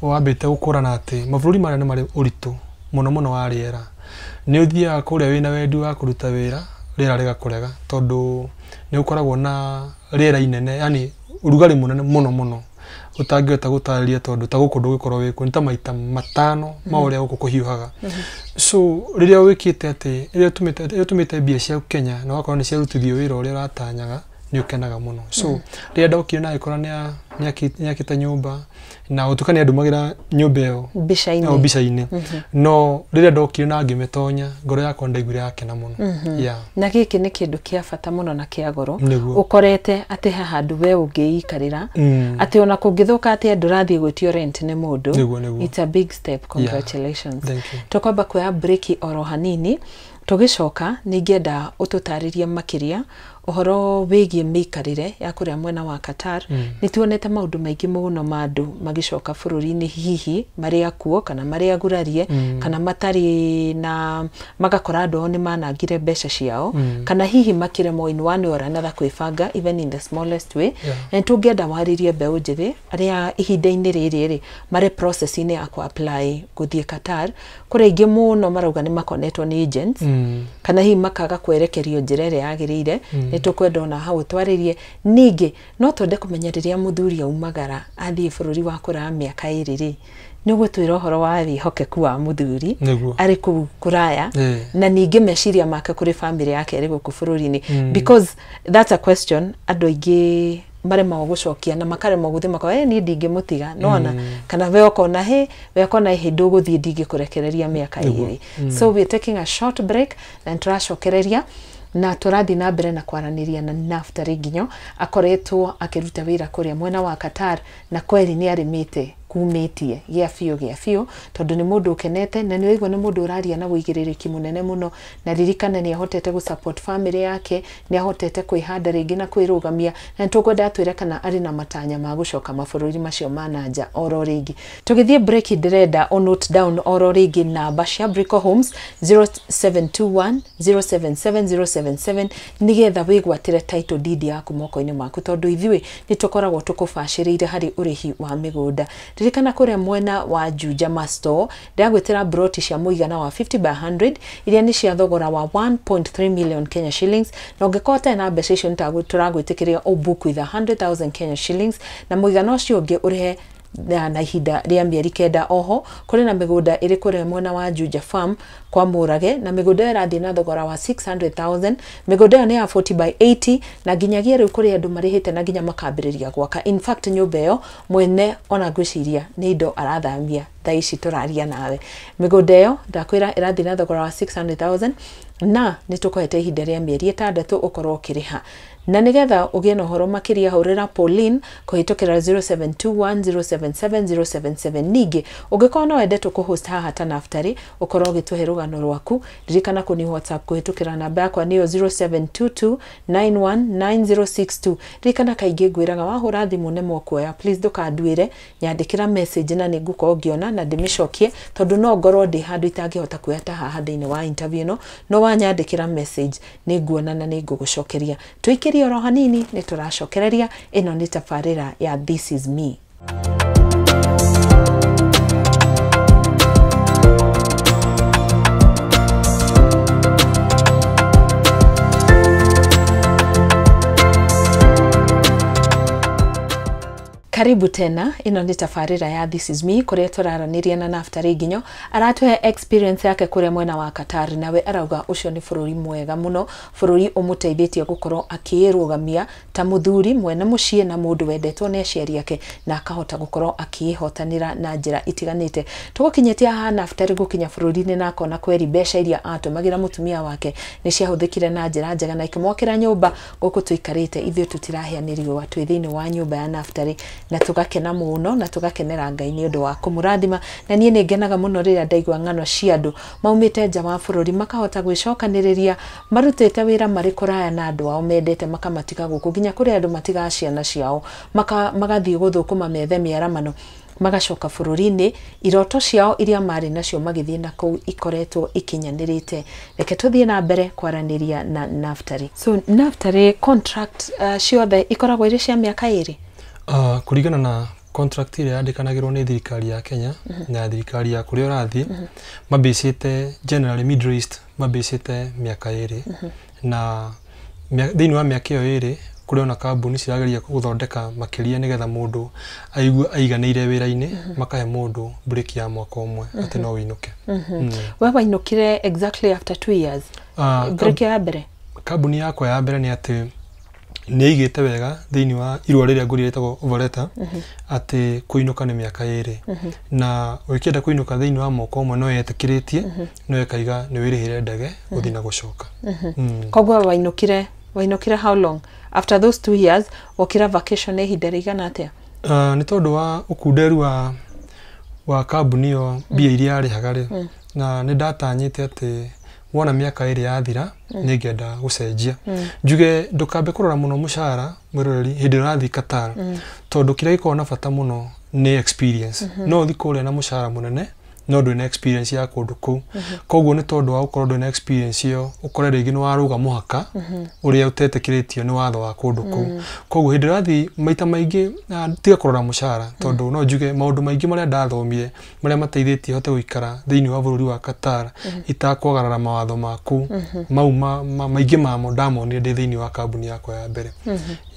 B: wambĩte gũkũrana atĩ mabũrũri marĩa nĩ marĩ ũritũ mũno mũno wa rĩera. Nĩ ũthiaga kũrĩa wĩna wendi wa kũruta wĩra, rĩera rĩgakũrega, tondũ nĩ ũkoragwo na rĩera inene, yani ũrugarĩ mũnene mũno mũno ũtangĩhota gũtarĩria, tondũ ta gũkũ ndũgĩkorwo wĩ kuo, nĩ ta maita 5 ma ũrĩa gũkũ kũhiũhaga. So rĩrĩa wĩkĩte atĩ, rĩrĩa ũtũmĩte mbia ciaku Kenya na ũgakorwo nĩ ciarutithio wĩra ũrĩa ũratanyaga, nĩ ũkenaga mũno. So rĩrĩa ndokire na agĩkora nĩ akĩte nyũmba, na gũtuĩka nĩ andũmagĩra nyũmba ĩyo
A: mbica-inĩ.
B: Mbica-inĩ, no rĩrĩa ndokire na ngĩmĩtonya, ngoro yakwa ndaiguire yakena mũno.
A: Na gĩkĩ nĩ kĩndũ kĩa bata mũno na kĩa goro. Ũkorete atĩ he handũ we ũngĩikarĩra, atĩ ona kũngĩthũka atĩa ndũrathiĩ gwĩtio rent nĩ mũndũ. It's a big step. Congratulations. Tũkwamba kuoya break oro hanini, tũgĩcoka nĩ ingĩenda ũtũtarĩrie makĩria ũhoro wĩgiĩ mĩikarĩre ya kũrĩa mwena wa Qatar. Nĩ tuonete maũndũ maingĩ mũno ma andũ magĩcoka bũrũri-inĩ, hihi marĩ akuo kana marĩ agurarie, kana matarĩ na, magakora andũ ao nĩ manangire mbeca ciao, kana hihi makĩremwo in one way or another kwĩbanga even in the smallest way. Na tũngĩenda warĩrie mbeũ njĩthĩ arĩa ihinda-inĩ rĩrĩ rĩ marĩ process-inĩ ya kũ apply gũthiĩ Qatar. Kũrĩ aingĩ mũno marauga nĩ makonetwo nĩ agents, kana hihi makaga kwerekerio njĩra ĩrĩa yagĩrĩire. Nĩ tũkwenda ona hau twarĩrie. Ningĩ no twende kũmenya rĩrĩa mũthuri aumagara athiĩ bũrũri wa kũraya mĩaka 2 rĩ, nĩ ũgũtwĩra ũhoro wa wĩhokeku wa mũthuri arĩ kũu kũraya, na ningĩ meciria make kũrĩ family yake ĩrĩ gũkũ bũrũri-inĩ, because that's a question andũ aingĩ maremagwo gũcokia na makaremwo gũthiĩ makoya niĩ ndingĩmũtiga nona, kana we ũkona hĩ, we ũkona hĩ ndũgũthiĩ ndingĩkũrekereria mĩaka 2. So we're taking a short break na tũracokereria na tũrathiĩ na mbere na kwaranĩria na Naftali Nginyo, akoretwo akĩruta wĩra kũrĩa mwena wa Qatar, na kweri nĩ arĩmĩte kumĩtie gĩa biũ gĩa biũ, tondũ nĩ mũndũ ũkenete na nĩ waigua nĩ mũndũ ũraria na ũigĩrĩrĩki mũnene mũno, na ririkana nĩ ahotete gũ support family yake, nĩ ahotete kwĩhanda rĩngĩ na kwĩrũgamia, na nĩtũkwenda atwĩre kana arĩ na matanya ma gũcoka mabũrũri macio ma na nja oro rĩngĩ. Tũgĩthiĩ break ndĩrenda o note down oro rĩngĩ namba cia Brico Homes 0721 077 077 nĩgetha wĩgwatĩre title deed yaku moko-inĩ maku, tondũ ithuĩ nĩ tũkoragwo tũkũbacĩrĩire harĩ ũrĩhi wa mĩgũnda. Ririkana kũrĩa mwena wa Juja Masto ndagwĩtĩra broti cia mũigana wa 50 by 100 iria nĩ cia thogora wa 1.3 million Kenya shillings, na ũngĩkorwo ũtarĩ na mbeca icio tũragwĩtĩkĩria o book with 100,000 Kenya shillings, na mũigana ũcio ũngĩ ũrĩhe na ihinda rĩa mĩeri 9. Oho kũrĩ na mĩgũnda ĩrĩ kũrĩa mwena wa Juja Farm kwa Mũrage, na mĩgũnda ĩyo ĩrathiĩ na thogora wa 600,000. Mĩgũnda ĩyo nĩ ya 40 by 80 na nginyagia rĩu kũrĩ andũ marĩhĩte na nginya makambĩrĩria gwaka. In fact nyũmba ĩyo mwene ona ngwĩciria nĩ indo arathamia thaa ici tũraria nawe. Mĩgũnda ĩyo ndakwĩra ĩrathiĩ na thogora wa 600,000 na nĩ tũkũhete ihinda rĩa mĩeri 6 ũkorwo ũkĩrĩha. Na nĩgetha ũgĩe na ũhoro makĩria hũrĩra Pauline kũhĩtũkĩra 0721077077. Ningĩ ũngĩkorwo no wende tũkũhost haha ta Naftali ũkorwo ũgĩtũhe rũgano rwaku, ririkana kũni WhatsApp kũhĩtũkĩra namba yakwa nĩyo 0722919062. Ririkana kaingĩ ngwĩraga wahũra thimũ nemwo kuoya, please ndũkanduĩre, nyandĩkĩra message na nĩngũkorwo ngĩona na ndĩmĩcokie, tondũ no ngorwo ndĩ handũ itangĩhota kuoya ta haha thĩinĩ wa interview ĩno, no wanyandĩkĩra message nĩnguona na nĩngũgũcokeria. Tũikĩrie oro hanini nĩ tũracokereria. Ĩno nĩ tabarĩra ya This Is Me. Karibu tena, ĩno nĩ tabarĩra ya This Is Me kũrĩa tũraranĩria na Naftali Nginyo. Aratũhe experience yake kũrĩa mwena wa Qatar, nawe arauga ũcio nĩ bũrũri mwega mũno, bũrũri ũmũteithĩtie gũkorwo akĩĩrũgamia ta mũthuri mwene mũciĩ na mũndũ wendetwo nĩ aciari ake, na akahota gũkorwo akĩĩhotanĩra na njĩra itiganĩte. Tũgũkinyĩtie haha Naftali gũkinya bũrũri-inĩ na akona kweri mbeca iria atũmagĩra mũtumia wake nĩ ciahũthĩkire na njĩra njega na ikĩmwakĩra nyũmba. Gũkũ tũikarĩte ithuĩ tũtirahĩa nĩ riũa, twĩ thĩinĩ wa nyũmba ya Naftali na tũgakena mũno na tũgakenera Ngai nĩ ũndũ wa kũmũrathima. Na niĩ nĩ ngenaga mũno rĩrĩa ndaigua ng'ano cia andũ maumĩte nja wa bũrũri makahota gwĩcokanĩrĩria, marutĩte wĩra marĩ kũraya na andũ ao mendete, makamatiga gũkũ, nginya kũrĩ andũ matigaga ciana ciao magathiĩ gũthũkũma methe mĩaramano, magacoka bũrũri-inĩ, iroto ciao iria marĩ nacio magĩthiĩ na kũu ikoretwo ikinyanĩrĩte. Reke tũthiĩ na mbere kwaranĩria na Naftali. So Naftali, contract ciothe ikoragwo irĩ cia mĩaka 2?
B: Kũringana na contract ĩrĩa yandĩkanagĩrwo nĩ thirikari ya Kenya na thirikari ya kũrĩa ũrathiĩ, mambĩcĩte generally Middle East mambĩcĩte mĩaka 2, na thĩinĩ wa mĩaka ĩyo 2 kũrĩ ona kambuni cirageria gũthondeka makĩria nĩgetha mũndũ aigue aiganĩire wĩra-inĩ, makahe mũndũ break ya mwaka ũmwe atĩ no wĩinũke.
A: We wainũkire exactly after 2 years? Break ya mbere?
B: Kambuni yakwa ya mbere nĩ atĩ nĩ ĩigĩte wega thĩinĩ wa irũa rĩrĩa ngũrire rĩtagwo offer letter atĩ kũinũka nĩ mĩaka 2, na ũngĩenda kũinũka thĩinĩ wa mwaka ũmwe no yetĩkĩrĩtie, no ĩkaiga nĩ wĩrĩhĩre ndege gũthiĩ na gũcoka.
A: Koguo wainũkire how long after those 2 years? Wokira vacation ihinda rĩigana atĩa?
B: Nĩ tondũ wa ũkunderu wa kambuni ĩyo mbia iria yarĩhaga rĩ, na nĩ ndatanyĩte atĩ wona mĩaka 2 yathira nĩngenda gũcenjia. Njuge ndũkambe kũrora mũno mũcara mwĩroreri hĩndĩ ĩrĩa ũrathiĩ Qatar, tondũ kĩrĩa gĩkoragwo na bata mũno nĩ experience. No ũthiĩ kũrĩa na mũcara mũnene no ndũrĩ na experience ya kũndũ kũu. Koguo nĩ tondũ wa gũkorwo ndũrĩ na experience ĩyo, ũkore rĩngĩ nĩ warũga mũhaka ũrĩa ũtetĩkĩrĩtio nĩ watho wa kũndũ kũu. Koguo hĩndĩ ĩrĩa ũrathiĩ maita maingĩ tiga kũrora mũcara, tondũ no njuge maũndũ maingĩ marĩa ndathomire marĩa mateithĩtie hote gũikara thĩinĩ wa bũrũri wa Qatar itakwagarara mawatho ma kũu, mau maingĩ mamo ndamonire ndĩ thĩinĩ wa kambuni yakwa ya mbere.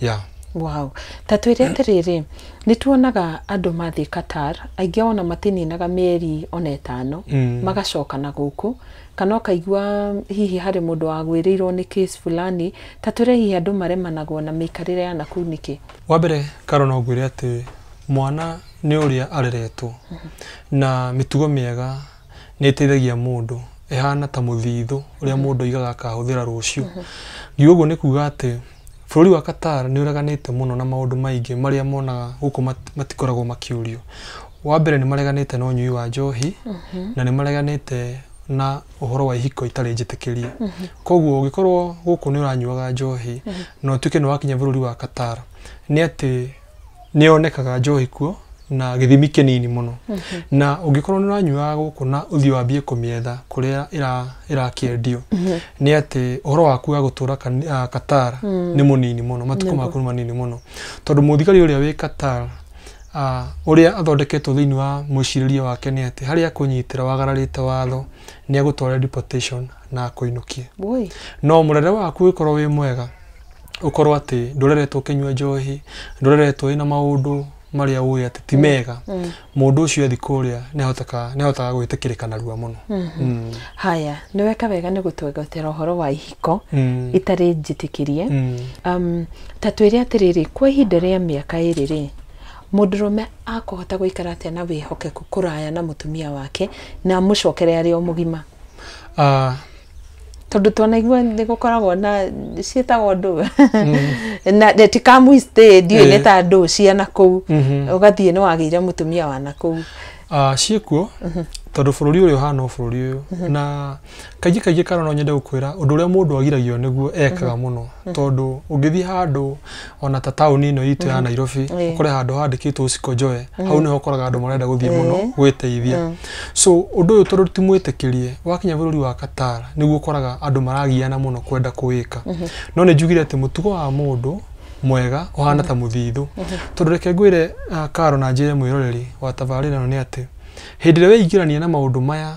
B: Yeah.
A: Wow. Ta twĩre atĩrĩrĩ, nĩ tuonaga andũ mathiĩ Qatar aingĩ ona matininaga mĩeri ona 5 magacoka na gũkũ, kana ũkaigua hihi harĩ mũndũ wagwĩrĩirwo nĩ case fulani. Ta twĩre hihi andũ maremanagwo na mĩikarĩre ya nakũu nĩkĩ?
B: Wa mbere Karo, no ngwĩre atĩ mwana nĩ ũrĩa areretwo, na mĩtugo mĩega nĩ ĩteithagia mũndũ, ĩhana ta mũthithũ ũrĩa mũndũ aigaga akahũthĩra rũciũ. Ngiuga ũguo nĩ kuga atĩ bũrũri wa Qatar nĩ ũreganĩte mũno na maũndũ maingĩ marĩa monaga gũkũ matikoragwo makĩũrio. Wa mbere nĩ mareganĩte na ũnyui wa njohi, na nĩ mareganĩte na ũhoro wa ihiko itarĩ njĩtĩkĩrie. Koguo ũngĩkorwo gũkũ nĩ ũranyuaga njohi na ũtuĩke nĩ wakinya bũrũri wa Qatar, nĩ atĩ nĩ yonekaga njohi kuo na gĩthimi kĩnini mũno. Na ũngĩkorwo nĩ ũranyuaga gũkũ na ũthiĩ wambie kũmĩetha kũrĩa ĩrakĩendio, nĩ atĩ ũhoro waku wa gũtũra Qatar nĩ mũnini mũno, matukũ maku nĩ manini mũno, tondũ mũthigari ũrĩa wĩ Qatar ũrĩa athondeketwo thĩinĩ wa mwĩcirĩrie wake nĩ atĩ harĩa akũnyitĩra wagararĩte watho nĩ agũtwara deportation na akũinũkie. No mũrere waku ũgĩkorwo wĩ mwega, ũkorwo atĩ ndũreretwo ũkĩnyua njohi, ndũreretwo wĩna maũndũ marĩa ũĩ atĩ ti mega, mũndũ ũcio athi kũrĩa nĩahotaga gwĩtĩkĩrĩka narua mũno.
A: Haya, nĩ weka wega nĩ gũtwegotera ũhoro wa ihiko itarĩ njĩtĩkĩrie. Ta twĩre atĩrĩrĩ, kwa ihinda rĩa mĩaka 2 rĩ, mũndũrũme akũhota gũikara atĩa na wĩhokeku kũraya na mũtumia wake na amũcokere arĩ o mũgima? Tondũ twanaigua nĩ gũkoragwo na ciĩtagwo ndũ na ti kamwistĩ, ndiũĩ nĩ ta ndũ cia nakũu, ũgathiĩ nĩ wagĩire mũtumia wa nakũu.
B: Ciĩkuo tondũ bũrũri ũrĩa ũhana o bũrũri ũyũ, na kaingĩ kaingĩ Karo no nyende gũkwĩra ũndũ ũrĩa mũndũ agiragio nĩguo ekaga mũno, tondũ ũngĩthiĩ handũ ona ta taũni ĩno itũ ya Nairobi, ũkore handũ handĩkĩtwo usikonjoe, hau nĩho ũkoraga andũ marenda gũthiĩ mũno gwĩteithia. So ũndũ ũyũ tondũ ti mwĩtĩkĩrie, wakinya bũrũri wa Qatar nĩguo ũkoraga andũ maragiana mũno kwenda kũwĩka. No nĩ njugire atĩ mũtugo wa mũndũ mwega ũhana ta mũthithũ, tondũ reke ngwĩre Karo na njĩre mwĩroreri wa tabarĩra ĩno nĩ atĩ hĩndĩ ĩrĩa weingĩrania na maũndũ maya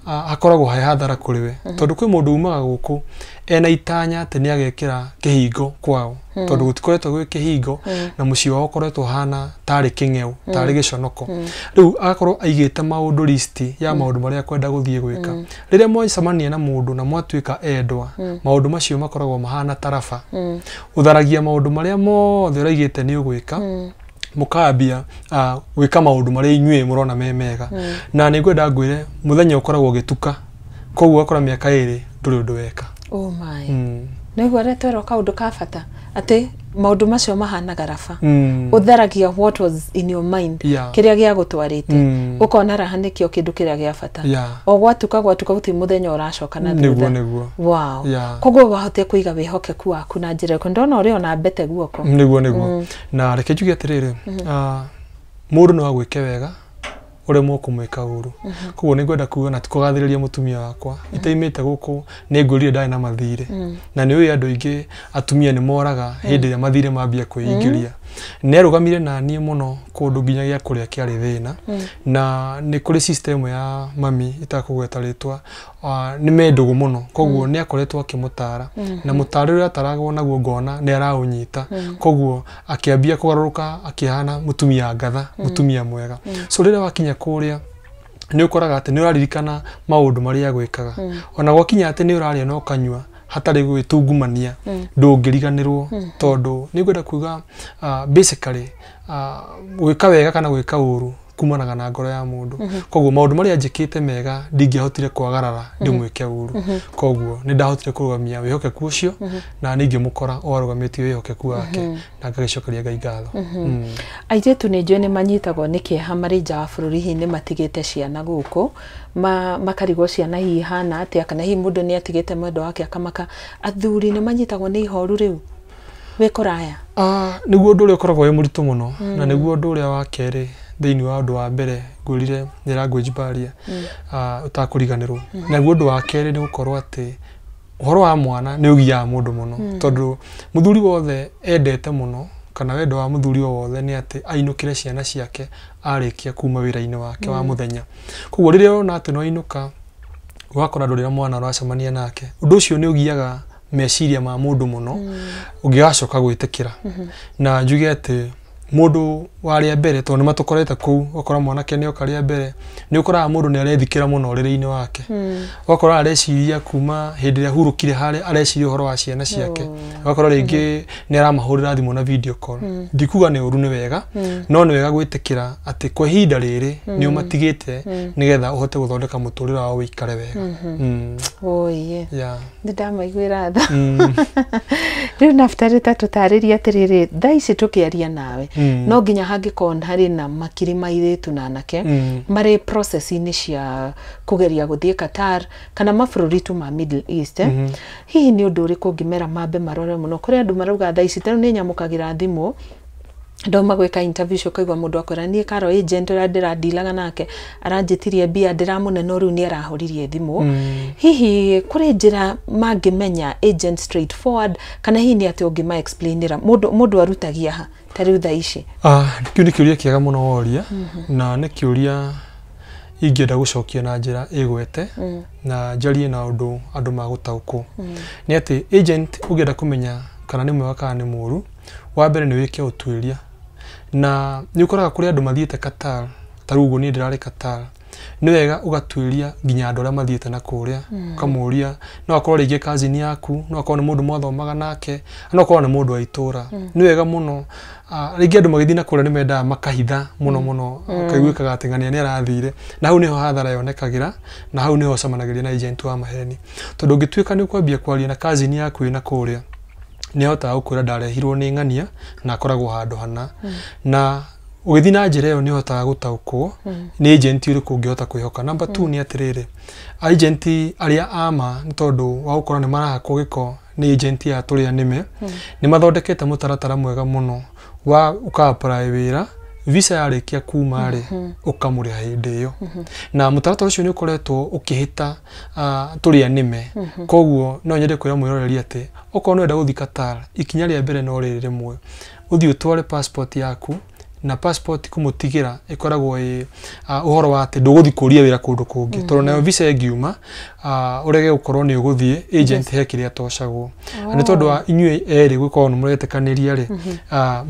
B: hakoragwo he hathara kũrĩ we, tondũ kwĩ mũndũ umaga gũkũ ena itanya atĩ nĩ agekĩra kĩhingo kwao, tondũ gũtikoretwo gwĩ kĩhingo na mũciĩ wao ũkoretwo ũhana tarĩ kĩng'eu, tarĩ gĩconoko. Rĩu agakorwo aigĩte maũndũ list ya maũndũ marĩa akwenda gũthiĩ gwĩka. Rĩrĩa mwacemania na mũndũ na mwatuĩka endwa, maũndũ macio makoragwo mahana taraba. Ũtharagia maũndũ marĩa mothe ũraigĩte nĩ ũgwĩka, mũkambia gwĩka maũndũ marĩa inyuĩ mũrona me mega. Na nĩ ngwenda ngwĩre mũthenya ũkoragwo ũgĩtuka, koguo ũgakora mĩaka 2 ndũrĩ ũndũ weka.
A: Oh my. Nĩguo ũretwerwo kaũndũ ka bata atĩ maũndũ macio mahana garaba. Ũtharagia what was in your mind, kĩrĩa gĩagũtwarĩte, ũkona raha nĩkĩo kĩndũ kĩrĩa gĩa bata. O gwatuka gwatuka gũtirĩ mũthenya ũracoka na thutha.
B: Nĩguo.
A: Wow. Koguo wahote kũiga wĩhokeku waku na njĩra ĩrĩkũ? Ndona ũrĩ ona mbete guoko.
B: Nĩguo. Na reke njuge atĩrĩrĩ, mũndũ no agwĩke wega ũremwo kũmwĩka ũru. Koguo nĩ ngwenda kuga na ti kũgathĩrĩria mũtumia wakwa, itaimĩte gũkũ nĩ ngwĩrire ndarĩ na mathirĩ, na nĩ ũĩ andũ aingĩ atumia nĩ moraga hĩndĩ ĩrĩa mathirĩ mambia kwĩingĩria. Nĩarũgamire na niĩ mũno kũndũ nginya gĩa kũrĩa kĩarĩ thĩna, na nĩ kũrĩ system ya mami itakũgweta rĩtwa, nĩ mendũgũ mũno, koguo nĩ akoretwo akĩmũtara, na mũtaro ũrĩa ataragwo naguo ngona nĩ araũnyita, koguo akĩambia kũgarũrũka akĩhana mũtumia ngatha, mũtumia mwega. So rĩrĩa wakinya kũrĩa nĩ ũkoraga atĩ nĩ ũraririkana maũndũ marĩa agwĩkaga, ona gwakinya atĩ nĩ ũrarĩa na ũkanyua hatarĩ gwĩtungumania, ndũngĩriganĩrwo, tondũ nĩ ngwenda kuga basically gwĩka wega kana gwĩka ũru kumanaga na ngoro ya mũndũ. Koguo maũndũ marĩa njĩkĩte mega ndingĩahotire kwagarara ndĩmwĩke ũru, koguo nĩ ndahotire kũrũgamia wĩhokeku ũcio, na nĩ ingĩmũkora o arũgamĩtie wĩhokeku wake, na ngagĩcokeria Ngai ngatho.
A: Airĩtu nĩ njũĩ nĩ manyitagwo nĩ kĩeha marĩ nja wa bũrũri, hihi nĩ matigĩte ciana gũkũ, makarigwo ciana hihi ihana atĩa, kana hihi mũndũ nĩ atigĩte mwendwa wake akamaka. Athuri nĩ manyitagwo nĩ ihoru rĩu wĩ kũraya?
B: Nĩguo ũndũ ũrĩa ũkoragwo wĩ mũritũ mũno, na nĩguo ũndũ ũrĩa wa kerĩ thĩinĩ wa ũndũ wa mbere ngwĩrire nĩ language barrier, ũtakũriganĩrwo. Naguo ũndũ wa kerĩ nĩ gũkorwo atĩ ũhoro wa mwana nĩ ũgiaga mũndũ mũno, tondũ mũthuri wothe endete mũno, kana wendo wa mũthuri o wothe nĩ atĩ ainũkĩre ciana ciake arĩkia kuma wĩra-inĩ wake wa mũthenya. Koguo rĩrĩa ũrona atĩ no ainũka ũgakora ndũrĩ na mwana ũracemania nake, ũndũ ũcio nĩ ũgiaga meciria ma mũndũ mũno, ũngĩgacoka gwĩtĩkĩra. Na njuge atĩ mũndũ wa rĩa mbere, tondũ nĩ matũkorete kũu, ũgakora mwanake nĩ oka rĩa mbere, nĩ ũkoraga mũndũ nĩ arethikĩra mũno ũrĩrĩ-inĩ wake, ũgakora areciria kuma hĩndĩ ĩrĩa ahurũkire harĩa areciria ũhoro wa ciana ciake, ũgakora rĩngĩ nĩ aramahũrĩra thimũ na video call. Ndikuga nĩ ũru, nĩ wega, no nĩ wega gwĩtĩkĩra atĩ kwa ihinda rĩrĩ nĩ ũmatigĩte nĩgetha ũhote gũthondeka mũtũrĩre wao ũikare wega.
A: Oye, nĩ ndamaiguĩra tha. Rĩu Naftali, ta tũtarĩrie atĩrĩrĩ, thaa ici tũkĩaria nawe no nginya hangĩkorwo harĩ na makiri ma airĩtu na anake marĩ process-inĩ cia kũgeria gũthiĩ Qatar kana mabũrũri tu ma Middle East, hihi nĩ ũndũ ũrĩkũ ũngĩmera mambe marore mũno? Kũrĩ andũ marauga thaa ici, tarĩu nĩ nyamũkagĩra thimũ ndoma gwĩka interview icio, ũkaigua mũndũ akwĩra niĩ Karo agent ũrĩa ndĩrandilaga nake aranjĩtirie mbia ndĩramũne, no rĩu nĩ arahũririe thimũ. Hihi kũrĩ njĩra mangĩmenya agent straightforward, kana hihi nĩ atĩ ũngĩma explainĩra mũndũ arutagia ha ta rĩu thaa ici?
B: Kĩu nĩ kĩũria kĩega mũno woria, na nĩ kĩũria ingĩenda gũcokia na njĩra ĩgwete na njarie na ũndũ andũ magũtaũkwo. Nĩ atĩ agent ũngĩenda kũmenya kana nĩ mwega kana nĩ mũru, wa mbere nĩ wĩke ũtuĩria. Na nĩ ũkoraga kũrĩ andũ mathiĩte Qatar, ta rĩu ũguo niĩ ndĩrarĩ Qatar, nĩ wega ũgatuĩria nginya andũ arĩa mathiĩte na kũrĩa, ũkamũria, no akorwo rĩngĩ cousin yaku, no akorwo nĩ mũndũ mwathomaga nake, no akorwo nĩ mũndũ wa itũra. Nĩ wega mũno, rĩngĩ andũ magĩthiĩ na kũrĩa nĩ mendaga makahitha mũno mũno, ũkaiguĩkaga atĩ ng'ania nĩ arathire, na hau nĩho hathara yonekagĩra, na hau nĩho ũcemanagĩria na agent wa maheni. Tondũ ũngĩtuĩka nĩ ũkwambia kwaria na cousin yaku ĩna kũrĩa, nĩ ahotaga gũkwĩra ndarehirwo nĩ ng'ania na akoragwo handũ hana. Na ũgĩthiĩ na njĩra ĩyo nĩ ũhotaga gũtaũkwo nĩ agent ũrĩkũ ũngĩhota kwĩhoka. Number 2 nĩ atĩrĩrĩ, agent arĩa ama nĩ tondũ wa gũkorwo nĩ marahakwo gĩko nĩ agent ya tũrĩa nĩme, nĩ mathondekete mũtaratara mwega mũno wa ũka apply wĩra, visa yarĩkia kuma rĩ, ũkamũrĩha hĩndĩ ĩyo. Na mũtaratara ũcio nĩ ũkoretwo ũkĩhĩta tũrĩa nĩme. Koguo no nyende kwĩra mwĩroreri atĩ okorwo nĩ ũrenda gũthiĩ Qatar, ikinya rĩa mbere no rĩrĩ rĩmwe, ũthiĩ ũtware passport yaku, na passport kũmũtigĩra ĩkoragwo ĩ ũhoro wa atĩ ndũgũthiĩ kũria wĩra kũndũ kũngĩ, tondũ nayo visa ĩngiuma ũrege gũkorwo nĩ ũgũthiĩ, agent he kĩrĩa atocagwo. Nĩ tondũ wa inyuĩ erĩ gũkorwo nĩ mũretĩkanĩria rĩ,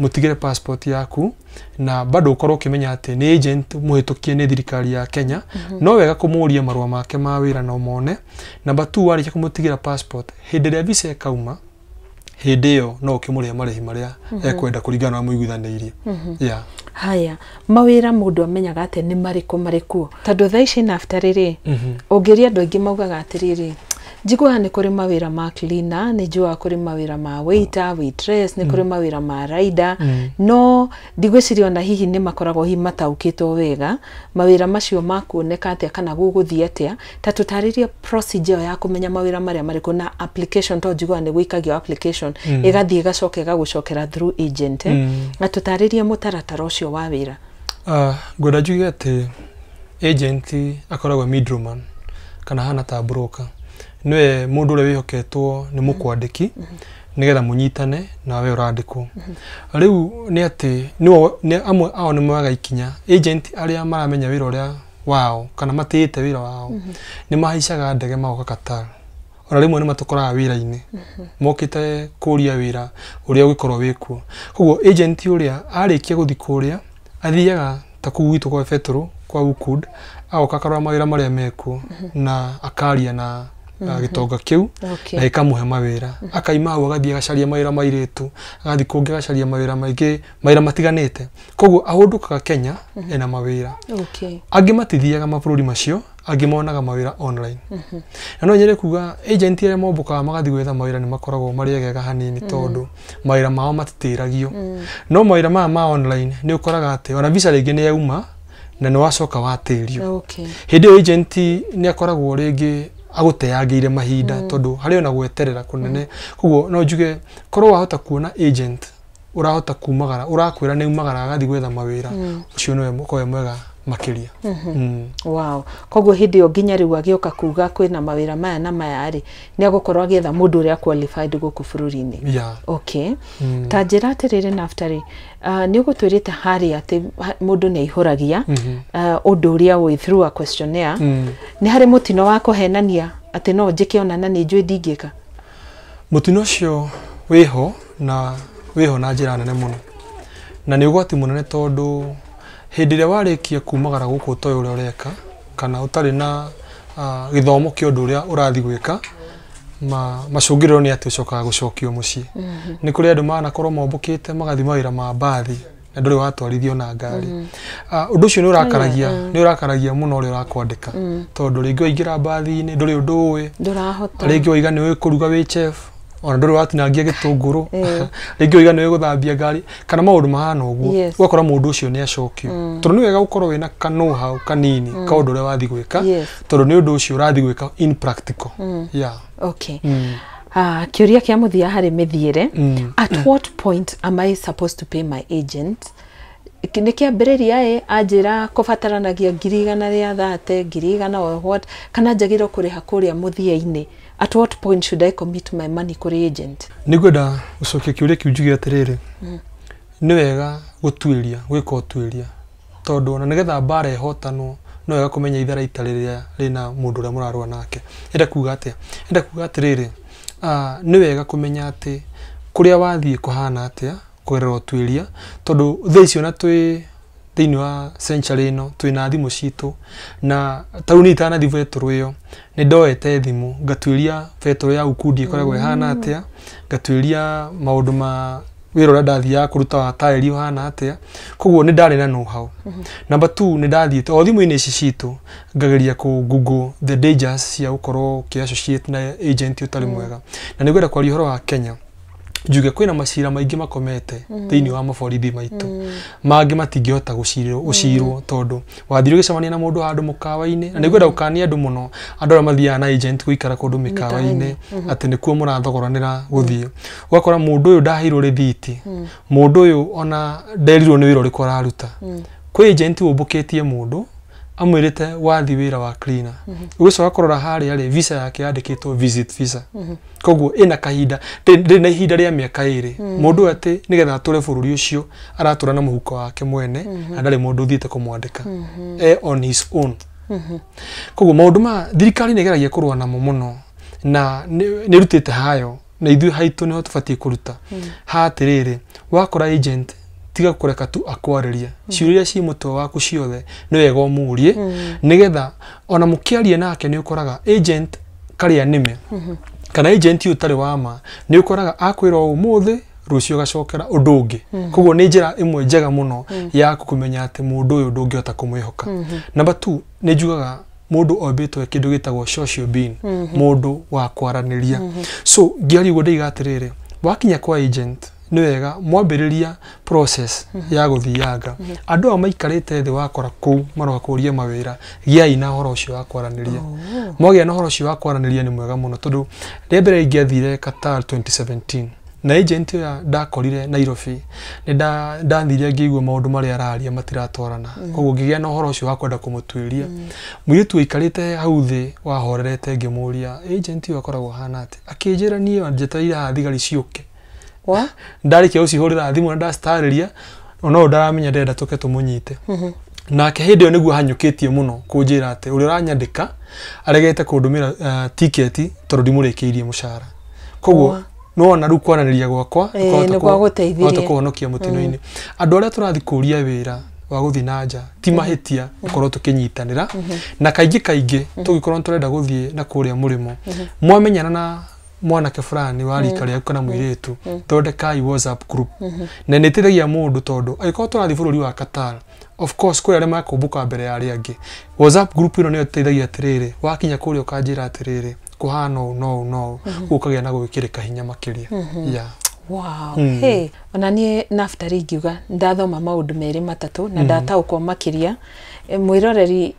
B: mũtigĩre passport yaku, na bado ũkorwo ũkĩmenya atĩ nĩ agent mũhĩtũkie nĩ thirikari ya Kenya. No wega kũmũria marũa make ma wĩra no mone. Number 2, warĩkia kũmũtigĩra passport, hĩndĩ ĩrĩa visa ĩkauma, hĩndĩ ĩyo no ũkĩmũrĩha marĩhi marĩa ekwenda kũringana na mũiguithanĩirie. Yeah.
A: Haya, mawĩra mũndũ amenyaga atĩ nĩ marĩkũ marĩkuo, tondũ thaa ici Naftali rĩ, ũngĩria andũ aingĩ maugaga atĩrĩrĩ, njiguaga nĩ kũrĩ mawĩra ma cleaner, nĩ njugaga kũrĩ mawĩra ma waiter, waitress, nĩ kũrĩ mawĩra ma rider, no ndigwĩciria ona hihi nĩ makoragwo hihi mataũkĩtwo wega mawĩra macio makuoneka atĩa kana gũgũthiĩ atĩa. Ta tũtarĩrie procedure ya kũmenya mawĩra marĩa marĩkũ na application, to njiguaga nĩ gũikagio application ĩgathiĩ ĩgacoka ĩgagũcokera through agent, na tũtarĩrie mũtaratara ũcio wa wĩra.
B: Ngwenda njuge atĩ agent akoragwo middleman kana hana ta broker, nĩwe mũndũ ũrĩa wĩhoketwo nĩ mũkwandĩki nĩgetha mũnyitane na we ũrandĩkwo. Rĩu nĩ atĩ nĩ amwe ao nĩ moyaga ikinya, agent arĩa maramenya wĩra ũrĩa wao kana matĩĩte wĩra wao, nĩ mahaicaga ndege magoka Qatar. Ona rĩmwe nĩ matũkoraga wĩra-inĩ mokĩte kũria wĩra ũrĩa ũngĩkorwo wĩkuo. Koguo agent ũrĩa arĩkia gũthiĩ kũrĩa, athiaga ta kũu gwitũ kwa Betũrũ kwa Ukud, agoka akarora mawĩra marĩa mekuo na akaria na gĩtonga kĩu, na gĩkamũhe mawĩra. Akaima hau agathiĩ agacaria mawĩra ma airĩtu, agathiĩ kũngĩ agacaria mawĩra maingĩ, mawĩra matiganĩte. Koguo ahũndũkaga Kenya ena mawĩra. Angĩ matithiaga mabũrũri macio, angĩ monaga mawĩra online. Na no nyende kuga agent arĩa mombũkaga magathiĩ gwetha mawĩra nĩ makoragwo marĩ egega hanini, tondũ mawĩra mao matitĩragio. No mawĩra maya ma online nĩ ũkoraga atĩ ona visa rĩngĩ nĩ yauma na nĩ wacoka watĩrio. Hĩndĩ ĩyo agent nĩ akoragwo rĩngĩ agũteangĩire mahinda, tondũ harĩ ona gweterera kũnene. Koguo no njuge korwo wahota kuona agent ũrahota kumagara, ũrakwĩra nĩ umagara agathiĩ gwetha mawĩra, ũcio nĩwe ũkoragwo mwega makĩria.
A: Wow. Koguo hĩndĩ ĩyo nginya rĩu agĩũka kuga kwĩna mawĩra maya na maya rĩ, nĩ agũkorwo agĩetha mũndũ ũrĩa qualified gũkũ bũrũri-inĩ. Okay. Ta njĩra atĩrĩrĩ Naftali, nĩ ũgũtwĩrĩte harĩa atĩ mũndũ nĩ aihũragia ũndũ ũrĩa wĩ through a questionnaire. Nĩ harĩ mũtino wa kũhenania atĩ no njĩke ona na nĩ njũĩ ndingĩka?
B: Mũtino ũcio wĩho, na wĩho na njĩra nene mũno, na nĩ ũgwati mũnene, tondũ hĩndĩ ĩrĩa warĩkia kumagara gũkũ ũtoĩ ũrĩa ũreka kana ũtarĩ na gĩthomo kĩa ũndũ ũrĩa ũrathiĩ gwĩka, macũngĩrĩro nĩ atĩ ũcokaga gũcokio mũciĩ. Nĩ kũrĩ andũ manakorwo mombũkĩte magathiĩ mawĩra ma mbathi na ndũrĩ watwarithio na ngari. Ũndũ ũcio nĩ ũrakaragia, nĩ ũrakaragia mũno ũrĩa ũrakwandĩka, tondũ rĩngĩ waingĩra mbathi-inĩ ndũrĩ ũndũ ũĩ,
A: ndũrahota,
B: rĩngĩ waiga nĩ ũĩ kũruga wĩ chef, ona ndũrĩ watinangia gĩtũngũrũ, rĩngĩ waiga nĩ ũĩ gũthambia ngari kana maũndũ mahana ũguo, ũgakora mũndũ ũcio nĩ acokio. Tondũ nĩ wega gũkorwo wĩna ka know how kanini ka ũndũ ũrĩa wathiĩ gwĩka, tondũ nĩ ũndũ ũcio ũrathiĩ gwĩka in practical. Yeah.
A: Okay. Kĩũria kĩa mũthia harĩ mĩthiĩre, at what point am I supposed to pay my agent? Nĩ kĩambĩrĩria ĩ anjĩra kũbataranagia 130,000, 100,000 or what, kana njagĩrĩirwo kũrĩha kũrĩa mũthia-inĩ? At what point should I commit my money kũrĩ agent?
B: Nĩngwenda gũcokia kĩũria kĩu njuge atĩrĩrĩ, nĩ wega gũtuĩria, gwĩka ũtuĩria, tondũ ona nĩgetha mbara ĩhotanwo no wega kũmenya itharaita rĩrĩa rĩna mũndũ ũrĩa mũrarũa nake. Enda kuga atĩa? Enda kuga atĩrĩrĩ, nĩ wega kũmenya atĩ kũrĩa wathiĩ kũhana atĩa, kũgerera ũtuĩria tondũ thaa icio na twĩ thĩinĩ wa century ĩno twĩna thimũ citũ na tarĩu niĩ itanathiĩ betũrũ ĩyo nĩ ndoete thimũ ngatuĩria betũrũ ya Ukundi ĩkoragwo ĩhana atĩa, ngatuĩria maũndũ ma wĩra ũrĩa ndathiaga kũruta wa taĩri ũhana atĩa, koguo nĩ ndarĩ na know how. Number 2 nĩ ndathiĩte o thimũ-inĩ ici citũ ngageria kũ google the dangers cia gũkorwo ũkĩ associate na agent ũtarĩ mwega. Na nĩ ngwenda kwaria ũhoro wa Kenya njuge kwĩna macira maingĩ makomete thĩinĩ wa maborithi maitũ mangĩ matingĩhota gũcirwo tondũ wathire ũgĩcemania na mũndũ handũ mũkawa-inĩ na nĩngwenda gũkania andũ mũno andũ arĩa mathiaga na agent gũikara kũndũ mĩkawa-inĩ atĩ nĩkuo mũrathogoranĩra gũthiĩ ũgakora mũndũ ũyũ ndaheirwo rĩthiti mũndũ ũyũ ona nderirwo nĩ wĩra ũrĩkũ araruta kwĩ agent ũmbũkĩtie mũndũ amwĩrĩte wathi wĩra wa cleaner ũgĩcoka kũrora harĩa rĩ visa yake yandĩkĩtwo visit visa koguo ĩna kahinda ndĩ na ihinda rĩa mĩaka ĩrĩ mũndũ ũyũ atĩ nĩgetha atũre bũrũri ũcio aratũra na mũhuko wake mwene na ndarĩ mũndũ ũthiĩte kũmwandĩka e on his own. Koguo maũndũ ma thirikari nĩ ĩgeragia kũrũa namo mũno na nĩ ĩrutĩte hayo na ithuĩ haitũ nĩho tũbatiĩ kũruta ha atĩrĩrĩ wakora agent tiga kũreka tu akwarĩria ciũria iria ci mũtwe waku ciothe nĩ wega ũmũrie nĩgetha ona mũkĩaria nake nĩ ũkoraga agent karĩa nĩme kana agent ũyũ ũtarĩ wa ma nĩ ũkoraga akwĩra ũmũthĩ rũciũ agacokera ũndũ ũngĩ koguo nĩ njĩra ĩmwe njega mũno ya kũmenya atĩ mũndũ ũyũ ndũngĩhota kũmwĩhoka. Number 2 nĩ njugaga mũndũ ombĩtwo kĩndũ gĩtagwo social being mũndũ wa kwaranĩria so ngĩaria ũguo ndĩiga atĩrĩrĩ wakinya kwa agent nĩ wega mwambĩrĩria process ya gũthianga andũ aya maikarĩte thĩ wakora kũu maroka kũria mawĩra gĩai na ũhoro ũcio wa kwaranĩria mwagĩa na ũhoro ũcio wa kwaranĩria nĩ mwega mũno tondũ rĩa mbere ingĩathire Qatar 2017 na agent ĩyo ndakorire Nairobi nĩ ndathire ngĩigua maũndũ marĩa araria matiratwarana koguo ngĩgĩa na ũhoro ũcio wa kwenda kũmũtuĩria mũirĩtu waikarĩte hau thĩ wahorerete ngĩmũria agent ĩyo akoragwo ahana atĩa akĩnjĩra niĩ njetereire haha thigari ciũke ndarĩkia gũcihũrĩra thimũ na ndacitarĩria ona ũyũ ndaramenya ndĩrenda tũke tũmũnyite nake hĩndĩ ĩyo nĩguo hanyũkĩtie mũno kũnjĩra atĩ ũrĩa ũranyandĩka aregete kũndũmĩra tiketi tondũ ndimũrĩkĩirie mũcara koguo nĩwona rĩu kwaranĩria gwakwa nĩkwahota kũhonokia mũtino-inĩ. Andũ arĩa tũrathiĩ kũria wĩra wa gũthiĩ na nja ti mahĩtia gũkorwo tũkĩnyitanĩra na kaingĩ kaingĩ tũngĩkorwo tũrenda gũthiĩ na kũrĩa mũrĩmo mwamenyana na mwanake fulani wa rika rĩaku kana mũirĩtu thondekai WhatsApp group na nĩ ĩteithagia mũndũ tondũ angĩkorwo tũrathiĩ bũrũri wa Qatar of course kũrĩ arĩa makũmbũka mbere ya arĩa angĩ WhatsApp group ĩno nĩyo ĩteithagia atĩrĩrĩ wakinya kũrĩa ũkanjĩra atĩrĩrĩ kũhana ũũ no ũũ no ũũ ũkagĩa na gwĩkĩrĩka hinya makĩria.
A: Wow. Hey, ona niĩ Naftali ingiuga ndathoma maũndũ merĩ matatũ na ndataũkwo makĩria mwĩroreri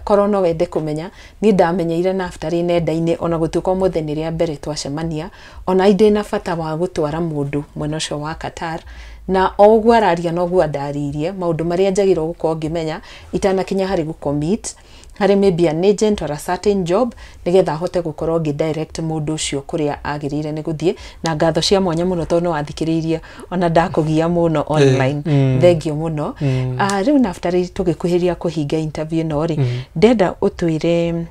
A: korwo no wende kũmenya niĩ ndamenyeire Naftali nenda-inĩ ona gũtuĩka ũmũthĩ nĩ rĩa mbere twacemania ona ndĩ na bata wa gũtwara mũndũ mwena ũcio wa Qatar na o ũguo araria noguo andarĩirie maũndũ marĩa njagĩrĩirwo gũkorwo ngĩmenya itanakinya harĩ gũ-commit harĩ maybe an agent or a certain job nigetha ahote gũkorwo ngĩ direct mũndũ ũcio kũrĩa agĩrĩire nĩ gũthiĩ na ngatho cia mwanya mũno tondũ no wathikĩrĩirie ona ndakũgia mũno online thengio mũno. Rĩu Naftali tũgĩkuhĩrĩria kũhinga interview ĩno rĩ ndenda ũtwĩre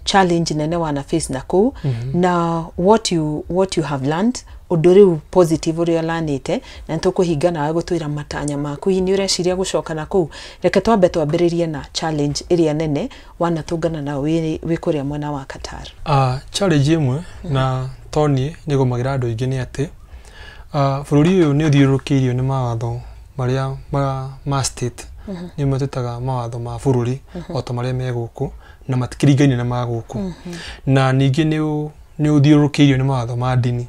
A: challenge nene wana face na kũu na what you have learned ũndũ rĩu positive ũrĩa ũlanĩte na nĩtũkũhinga nawe gũtwĩra matanya maku hihi nĩ ũreciria gũcoka na kũu reke twambe twambĩrĩrie na challenge ĩrĩa nene wanatũngana nayo wĩ kũrĩa mwena wa Qatar.
B: Challenge ĩmwe na to niĩ nĩgũmagĩra andũ aingĩ nĩ atĩ bũrũri ũyũ nĩ ũthiũrũrũkĩirio nĩ mawatho marĩa ma state nĩmo twĩtaga mawatho ma bũrũri o ta marĩa me gũkũ na matikĩringaine na ma gũkũ na ningĩ nĩ ũthiũrũrũkĩirio nĩ mawatho ma ndini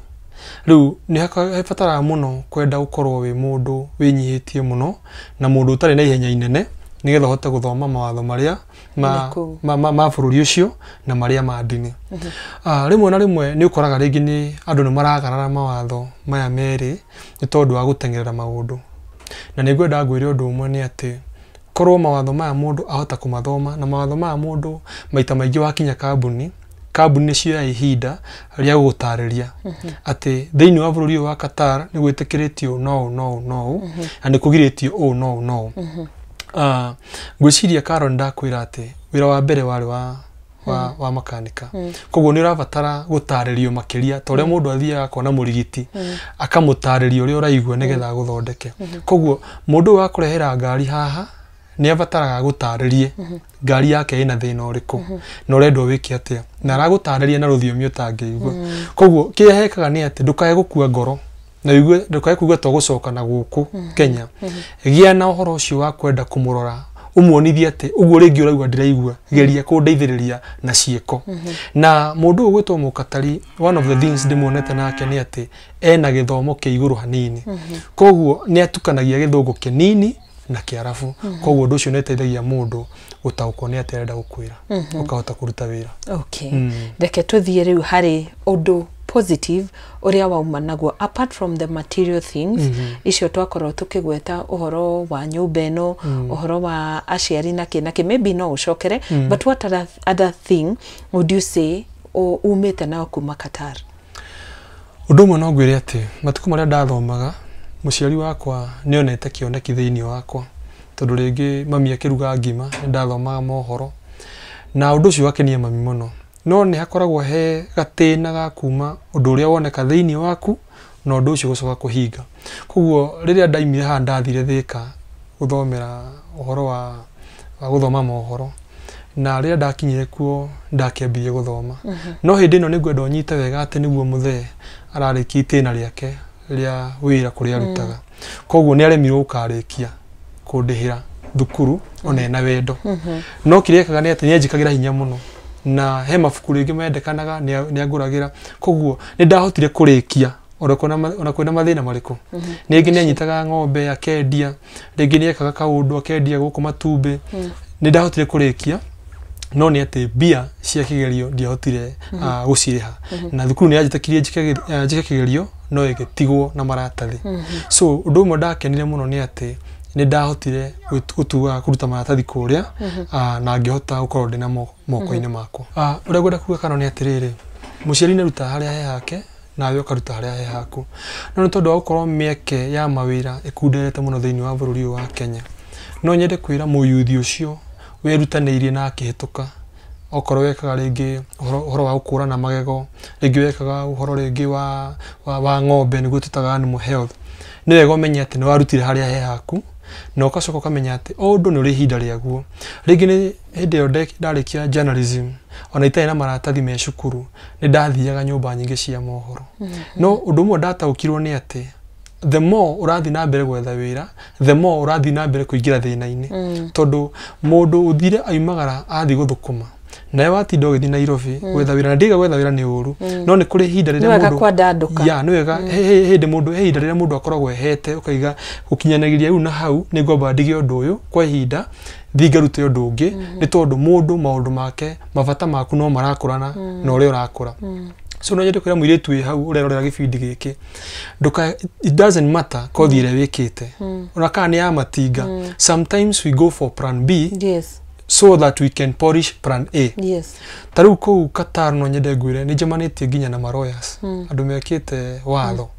B: rĩu nĩ habataraga mũno kwenda gũkorwo wĩ mũndũ wĩnyihĩtie mũno na mũndũ ũtarĩ na ihenya inene nĩgetha ũhote gũthoma mawatho marĩa ma bũrũri ũcio na marĩa ma ndini. Rĩmwe na rĩmwe nĩ ũkoraga rĩngĩ nĩ andũ nĩ maragarara mawatho maya merĩ nĩ tondũ wa gũteng'erera maũndũ na nĩ ngwenda ngwĩre ũndũ ũmwe nĩ atĩ korwo mawatho maya mũndũ ahota kũmathoma na mawatho maya mũndũ maita maingĩ wakinya kambuni kambuni nĩ cioya ihinda rĩa gũgũtarĩria atĩ thĩinĩ wa bũrũri ũyũ wa Qatar nĩ gwĩtĩkĩrĩtio no no no na nĩ kũgirĩtio ũũ no no. Ngwĩciria Carol ndakwĩra atĩ wĩra wa mbere warĩ wa wa makanika. Koguo nĩ ũrabatara gũtarĩrio makĩria ta ũrĩa mũndũ athiaga akona mũrigiti akamũtarĩria ũrĩa ũraigua nĩgetha agũthondeke. Koguo mũndũ ũyũ wakũrehera ngari haha nĩ abataraga gũtarĩrie ngari yake ĩna thĩna ũrĩkũ na ũrendwo wĩke atĩa, na aragũtarĩria na rũthiomi ũtangĩigua. Koguo kĩrĩa hekaga nĩ atĩ ndũkae gũkua ngoro na ũigue ndũkae kuga to gũcoka na gũkũ Kenya. Gĩa na ũhoro ũcio wa kwenda kũmũrora, ũmuonithie atĩ ũguo rĩngĩ ũraigua ndĩraigua, geria kũndeithĩrĩria na ciĩko. Na mũndũ ũyũ gwĩtwo Mũkatari, one of the things ndĩmuonete nake nĩ atĩ ena gĩthomo kĩa igũrũ hanini. Koguo nĩ atukanagia gĩthũngũ kĩnini na kĩarabu. Koguo ũndũ ũcio nĩ ũteithagia mũndũ gũtaũkwo nĩ atĩa arenda gũkwĩra, ũkahota kũruta wĩra.
A: Okay. Reke tũthiĩ rĩu harĩ ũndũ positive ũrĩa wauma naguo apart from the material things icio twakorwo tũkĩgweta, ũhoro wa nyũmba ĩno, ũhoro wa aciari na kĩ na kĩ, maybe no ũcokere, but what other thing would you say umĩte nao kuma Qatar?
B: Ũndũ ũmwe no ngwĩre atĩ matukũ marĩa ndathomaga, mũciari wakwa nĩ onete kĩoneki thĩinĩ wakwa, tondũ rĩngĩ mami akĩruga ngima nĩ ndathomaga mohoro, na ũndũ ũcio ũgakenia mami mũno. No nĩ hakoragwo he gatĩna ga kuma ũndũ ũrĩa woneka thĩinĩ waku na ũndũ ũcio gũcoka kũhinga. Koguo rĩrĩa ndaimire haha ndathire Thĩka gũthomera ũhoro wa gũthoma mohoro, na rĩrĩa ndakinyire kuo ndakĩambirie gũthoma. No hĩndĩ ĩno nĩngwenda ũnyite wega atĩ nĩguo mũthee ararĩkia itĩna rĩake rĩa wĩra kũrĩa arutaga. Koguo nĩ aremirwo gũkarĩkia kũndĩhĩra thukuru ona ena wendo. No kĩrĩa ekaga nĩ atĩ nĩ anjĩkagĩra hinya mũno, na he mabuku rĩngĩ mendekanaga nĩ angũragĩra. Koguo nĩ ndahotire kũrĩkia ona kwĩna mathĩna marĩkũ. Rĩngĩ nĩ anyitaga ng'ombe akendia, rĩngĩ nĩ ekaga kaũndũ akendia gũkũ matumbĩ. Nĩ ndahotire kũrĩkia, no nĩ atĩ mbia cia kĩgerio ndiahotire gũcirĩha. Na thukuru nĩ yanjĩtĩkirie njĩke kĩgerio no ĩgĩtigwo na maratathi. So ũndũ ũmwe ndakenire mũno nĩ atĩ nĩ ndahotire gũtua kũruta maratathi kũrĩa, na ngĩhota gũkorwo ndĩ namo moko-inĩ makwa. Ũrĩa ngwenda kuga kana nĩ atĩrĩrĩ, mũciari nĩ arutaga harĩa he hake nawe ũkaruta harĩa he haku. No nĩ tondũ wa gũkorwo mĩeke ya mawĩra ĩkunderete mũno thĩinĩ wa bũrũri ũyũ wa Kenya, no nyende kwĩra mũyuthi ũcio wĩrutanĩirie na akĩhĩtũka, okorwo wekaga rĩngĩ ũhoro wa gũkũrana magego, rĩngĩ wekaga ũhoro rĩngĩ wa ng'ombe nĩguo tũtaga animal health, nĩ wega ũmenye atĩ nĩ warutire harĩa he haku, na ũgacoka ũkamenya atĩ o ũndũ nĩ ũrĩ ihinda rĩaguo. Rĩngĩ nĩ hĩndĩ ĩyo ndarĩkia journalism, ona itarĩ na maratathi me cukuru, nĩ ndathiaga nyũmba nyingĩ cia mohoro. No ũndũ ũmwe ndataũkirwo nĩ atĩ the more ũrathiĩ na mbere gwetha wĩra, the more ũrathiĩ na mbere kũingĩra thĩna-inĩ. Tondũ mũndũ ũthire aimagara athiĩ gũthũkũma, nawe watinda ũgĩthiĩ Nairobi gwetha wĩra, na ndiga gwetha wĩra nĩ ũru, no nĩ kũrĩ ihinda rĩrĩa mũndũ
A: kwandandũka.
B: Ya, nĩ wega hĩndĩ mũndũ he ihinda rĩrĩa mũndũ akoragwo ehete ũkaiga gũkinyanĩria rĩu na hau nĩ ngwamba ndige ũndũ ũyũ kwa ihinda thiĩ ngarute ũndũ ũngĩ, nĩ tondũ mũndũ maũndũ make mabata maku no marakũrana na ũrĩa ũrakũra. So no nyende kwĩra mũirĩtu wĩ hau ũrerorera gĩbindi gĩkĩ, ndũka, it doesn't matter kothi ĩrĩa wĩkĩte, ona kana nĩ ya matinga. Sometimes we go for plan B,
A: yes,
B: so that we can polish plan A.
A: Yes.
B: Ta rĩu kũu Qatar no nyende ngwĩre nĩ njemanĩtie nginya na maroyas, andũ mekĩte watho.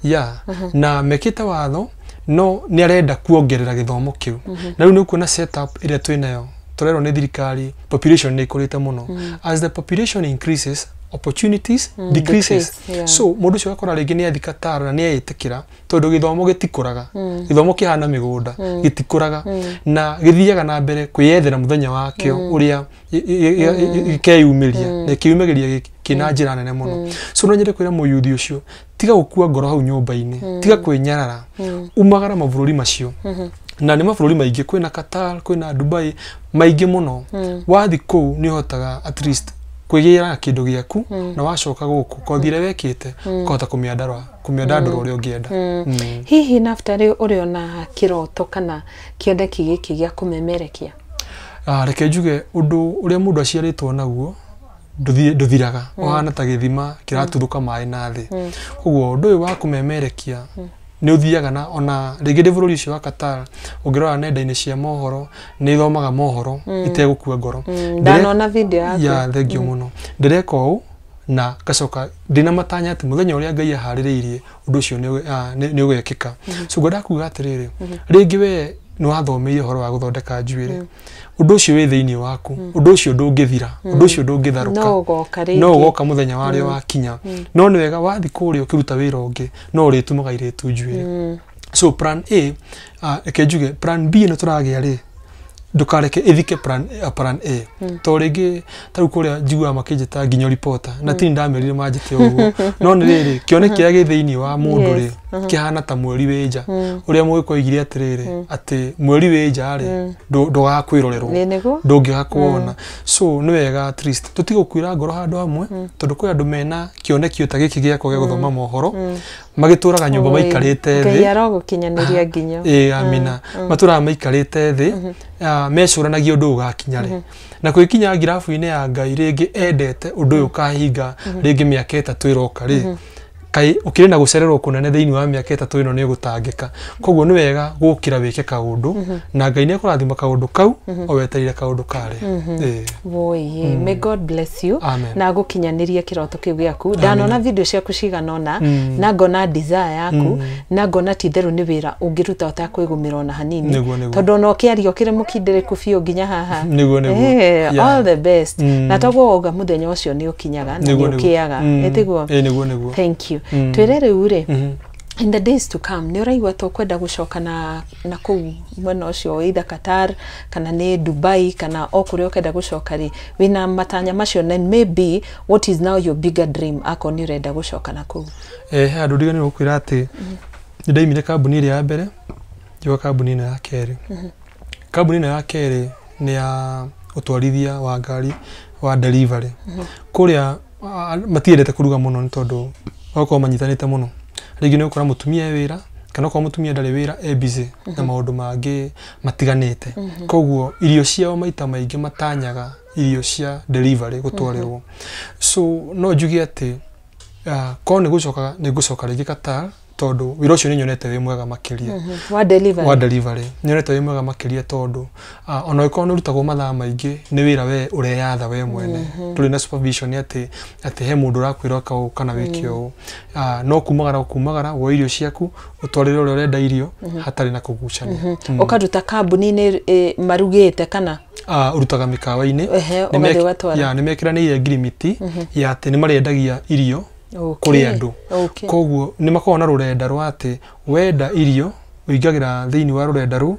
B: Yeah. Na mekĩte watho no nĩ arenda kuongerera gĩthomo kĩu. Na rĩu nĩ ũkuona setup ĩrĩa twĩnayo, tũrerwo nĩ thirikari population nĩ ĩkũrĩte mũno. As the population increases, opportunities decreases.
A: Yeah.
B: So mũndũ ũcio akora rĩngĩ nĩ athi Qatar na nĩ etĩkĩra tondũ gĩthomo gĩtikũraga. Gĩthomo kĩhana mĩgũnda, gĩtikũraga, na gĩthiaga na mbere kwĩyethera mũthenya wakĩo ũrĩa gĩkeyumĩria, na kĩyumĩria kĩna njĩra nene mũno. So no nyende kwĩra mũyuthi ũcio, tiga gũkua ngoro hau nyũmba-inĩ, tiga kwĩnyarara, umagara mabũrũri macio. Na nĩ mabũrũri maingĩ, kwĩna Qatar, kwĩna Dubai, maingĩ mũno. Wathi kũu nĩ ũhotaga at least kwĩgĩra kĩndũ gĩaku, na wacoka gũkũ kothi ĩrĩa wekĩte ũkahota kũmĩandandũra ũrĩa ũngĩenda.
A: Hihi Naftali ũrĩ ona kĩroto kana kĩoneki gĩkĩ gĩa kũmemerekia?
B: Reke njuge ũndũ ũrĩa mũndũ aciarĩtwo naguo ndũthiraga, ũhana ta gĩthima kĩratuthũka maĩ na thĩ. Koguo ũndũ ũyũ wa kũmemerekia nĩ ũthiaga na ona rĩngĩ ndĩ bũrũri ũcio wa Qatar, ũngĩrora nenda-inĩ cia mohoro nĩ thomaga mohoro itegũkua ngoro.
A: Ndanona video yaku.
B: Ya, thank you mũno. Ndĩreka ũũ na ngacoka ndĩna matanya atĩ mũthenya ũrĩa Ngai aharĩrĩirie ũndũ ũcio nĩ ũgekĩka. So ngwenda kuga atĩrĩrĩ, rĩngĩ we Nĩ wathomeire ũhoro wa gũthondeka njuĩrĩ, ũndũ ũcio wĩ thĩinĩ waku, ũndũ ũcio ndũngĩthira, ũndũ ũcio ndũngĩtharũka.
A: No ũgoka rĩngĩ.
B: No ũgoka mũthenya warĩo wakinya. No nĩ wega wathiĩ kũrĩa ũkĩruta wĩra ũngĩ, no ũrĩtumaga airĩtu njuĩrĩ. So plan A, reke njuge plan B ĩno tũragĩa rĩ, ndũkareke ĩthike plan A, to rĩngĩ ta rĩu kũrĩa njiguaga makĩnjĩta nginya reporter, na tini ndamerire manjĩte ũguo, no nĩ rĩrĩ, kĩoneki kĩrĩa gĩ thĩinĩ wa mũndũ rĩ, kĩhana ta mweri wĩ nja, ũrĩa mũgĩkũyũ oigire atĩrĩrĩ, atĩ mweri wĩ nja rĩ, ndũgakwĩrorerwo.
A: Ĩ nĩguo.
B: Ndũngĩaga kuona. So nĩ wega at least tũtige gũkuĩra ngoro handũ hamwe, tondũ kwĩ andũ mena kĩoneki ta gĩkĩ gĩakwa gĩa gũthoma mohoro, magĩtũraga nyũmba
A: Oi,
B: maikarĩte
A: Ngai
B: thĩ.
A: arogũkinyanĩria nginyo.
B: Ĩ amina. Matũraga maikarĩte thĩ, mecũranagia ũndũ ũyũ ũgakinya rĩ, na kwĩkinya ngirabu-inĩ ya Ngai rĩngĩ endete ũndũ ũyũ ũkahinga rĩngĩ mĩaka 3 ĩroka rĩ, kaĩ ũkĩrĩ na gũcererwo kũnene thĩinĩ wa mĩaka 3 ĩno, nĩ ũgũtangĩka. Koguo nĩ wega gũkĩra wĩke kaũndũ, na Ngai nĩ ekũrathima kaũndũ kau o wetereire kaũndũ karĩa. Ĩ.
A: Woi, may God bless you.
B: Amen.
A: Na gũkinyanĩria kĩroto kĩu gĩaku. Ndanona video ciaku cigana ũna, na ngona desire yaku, na ngona ti itherũ nĩ wĩra ũngĩruta ũtakwĩgũmĩra ona hanini.
B: Nĩguo, nĩguo.
A: Tondũ ona ũkĩaria ũkĩrĩ mũkindĩrĩku biũ nginya haha.
B: Nĩguo, nĩguo.
A: All the best. Na toguo wauga, mũthenya ũcio nĩ ũkinyaga na nĩ
B: Nĩguo, nĩguo.
A: ũkĩaga. Ĩtiguo?
B: Ĩ nĩguo, nĩguo.
A: Thank you. Twĩre rĩu rĩ, in the days to come, nĩ ũraigua ta ũkwenda gũcoka na kũu mwena ũcio, either Qatar kana nĩ Dubai kana o kũrĩa ũkenda gũcoka rĩ, wĩna matanya macio? And maybe what is now your bigger dream, akorwo nĩ ũrenda gũcoka na kũu?
B: He handũ ndiganĩirwo gũkwĩra atĩ nĩ ndaimire kambuni ĩrĩa ya mbere, ngĩũka kambuni ĩno ya kerĩ. Kambuni ĩno ya kerĩ nĩ ya ũtwarithia wa ngari wa delivery. Kũrĩa matiendete kũruga mũno, nĩ tondũ magakorwo manyitanĩte mũno. Rĩngĩ nĩ ũgũkora mũtumia e wĩra, kana okorwo mũtumia ndarĩ wĩra, e busy na maũndũ mangĩ matiganĩte. Koguo irio ciao maita maingĩ matanyaga irio cia delivery gũtwarĩrwo. So no njuge atĩ korwo nĩ gũcoka, nĩ ngũcoka rĩngĩ Qatar, tondũ wĩra ũcio nĩ nyonete wĩ mwega makĩria.
A: Wa delivery.
B: Wa delivery nyonete wĩ mwega makĩria, tondũ ona ũngĩkorwo nĩ ũrutagwo mathaa maingĩ, nĩ wĩra we ũreyatha we mwene, ndũrĩ na supervision atĩ he mũndũ ũrakwĩra ũka ũũ kana wĩke ũũ. No kumagara ũkumagara, woe irio ciaku, ũtwarĩre ũrĩa ũrenda irio hatarĩ na kũgucania.
A: Ũkaruta kambuni-inĩ marugĩte kana?
B: Ũrutaga mĩkawa-inĩ.
A: Ehe, ũgathiĩ ũgatwara.
B: Ya, nĩ mekĩranĩire ngirimiti ya atĩ nĩ marĩendagia irio kũrĩ andũ. Koguo nĩ makoragwo na rũrenda rwa atĩ wenda irio ũingagĩra thĩinĩ wa rũrenda rũu,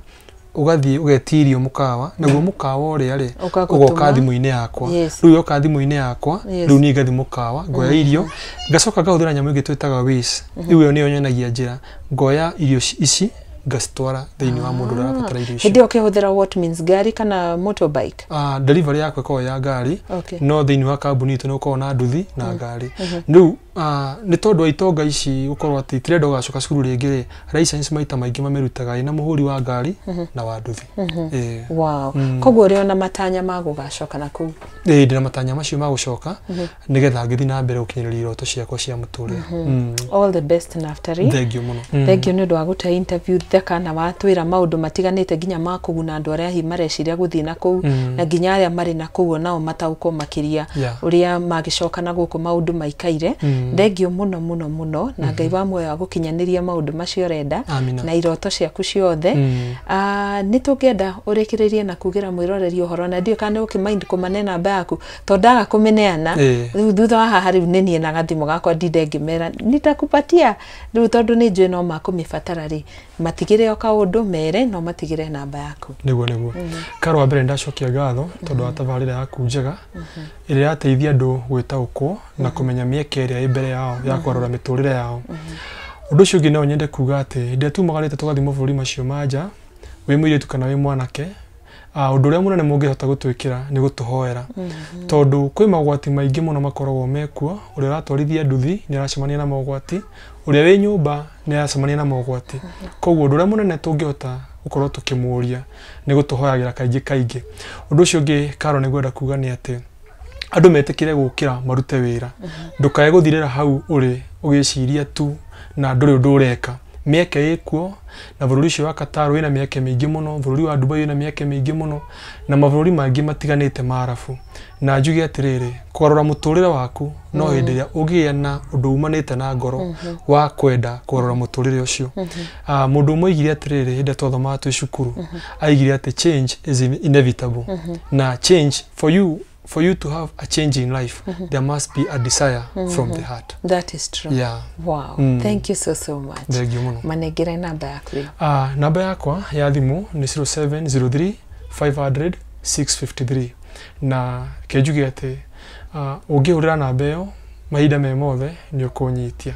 B: ũgathiĩ ũgetia irio mũkawa, naguo mũkawa ũrĩa rĩ,
A: Ũgagũtũma.
B: ũgoka thimũ-inĩ yakwa. Rĩu yoka thimũ-inĩ yakwa, rĩu niĩ ngathiĩ mũkawa, ngoya irio, ngacoka ngahũthĩra nyamũ ĩngĩ twĩtaga Waze. Rĩu ĩyo nĩyo nyonagia njĩra, ngoya irio ici ngacitwara thĩinĩ wa mũndũ ũrĩa ũrabatara irio icio.
A: Hĩndĩ ĩyo ũkĩhũthĩra what means, ngari kana motorbike?
B: Delivery yakwa ĩkoragwo ya ngari. No thĩinĩ wa kambuni itũ nĩ gũkoragwo na nduthi na ngari. Rĩu nĩ tondũ wa itonga ici gũkorwo atĩ itirenda ũgacoka cukuru rĩngĩ rĩ, license maita maingĩ mamĩrutaga ĩna mũhũri wa ngari na wa nduthi. Ĩĩ.
A: Wow. Koguo ũrĩ ona matanya ma gũgacoka na kũu?
B: Ĩĩ, ndĩna matanya macio ma gũcoka, nĩgetha ngĩthiĩ na mbere gũkinyĩrĩria iroto ciakwa cia mũtũrĩre.
A: All the best, Naftali.
B: Thank you mũno.
A: Thank you nĩ ũndũ wa gũte interview thaka na watwĩra maũndũ matiganĩte, nginya ma kũguna andũ arĩa hihi mareciria gũthiĩ na kũu, na nginya arĩa marĩ na kũu onao mataũkwo makĩria ũrĩa magĩcoka na gũkũ maũndũ maikaire. Thank you mũno mũno mũno, na Ngai wa muoyo agũkinyanĩria maũndũ macio ũrenda
B: Amina.
A: na iroto ciaku ciothe. Nĩ tũngĩenda ũrĩkĩrĩrie na kugĩra mwĩroreri ũhoro, na ndiũĩ kana nĩ ũkĩmind kũmane namba yaku, tondũ ndaga kũmĩneana rĩu thutha wa haha, rĩu nĩ niĩ na gathimũ gakwa ndinde ngĩmera nitakupatia rĩu, tondũ nĩ njũĩ no makũmĩbatara rĩ, matigĩre o kaũndũ mere no matigĩre namba yaku.
B: Nĩguo, nĩguo. Karo wa mbere, ndacokia ngatho tondũ wa tabarĩra yaku njega ĩrĩa ĩrateithia andũ gwĩtaũkwo na kũmenya mĩeke ĩrĩa ĩ mbere yao ya kwarũra mĩtũrĩre yao. Ũndũ ũcio ũngĩ, no nyende kuga atĩ hĩndĩ ĩrĩa tumagarĩte tũgathiĩ mabũrũri macio ma nja, wĩ mũirĩtu kana wĩ mwanake, ũndũ ũrĩa mũnene mũngĩhota gũtwĩkĩra nĩ gũtũhoera, tondũ kwĩ mogwati maingĩ mũno makoragwo mekuo. Ũrĩa ũratwarithia nduthi nĩ aracemania na mogwati, ũrĩa wĩ nyũmba nĩ aracemania na mogwati. Koguo ũndũ ũrĩa mũnene tũngĩhota gũkorwo tũkĩmũria nĩ gũtũhoyagĩra kaingĩ kaingĩ. Ũndũ ũcio ũngĩ, Karo, nĩ ngwenda kuga nĩ atĩ andũ metĩkĩre gũkĩra marute wĩra. Ndũkae gũthirĩra hau ũrĩ ũgĩciria tu na ndũrĩ ũndũ ũreka. Mĩeke ĩkuo, na bũrũri ũcio wa Qatar wĩna mĩeke mĩingĩ mũno, bũrũri wa Dubai wĩna mĩeke mĩingĩ mũno, na mabũrũri mangĩ matiganĩte ma Arabu. Na njuge atĩrĩrĩ, kũgarũra mũtũrĩre waku no hĩndĩ ĩrĩa ũngĩgĩa na ũndũ umanĩte na ngoro wa kwenda kũgarũra mũtũrĩre ũcio. Mũndũ ũmwe aigire atĩrĩrĩ, hĩndĩ ĩrĩa twathomaga twĩ cukuru, aigire atĩ change is inevitable. Na change for you to have a change in life, there must be a desire from the heart.
A: That is true.
B: Yeah.
A: Wow. Thank you so so much.
B: Thank you mũno.
A: Manengere namba yaku.
B: Namba yakwa ya thimũ nĩ 0703 500 653, na kenjuge atĩ ũngĩhũrĩra namba ĩyo mahinda me mothe nĩ ũkũnyitia.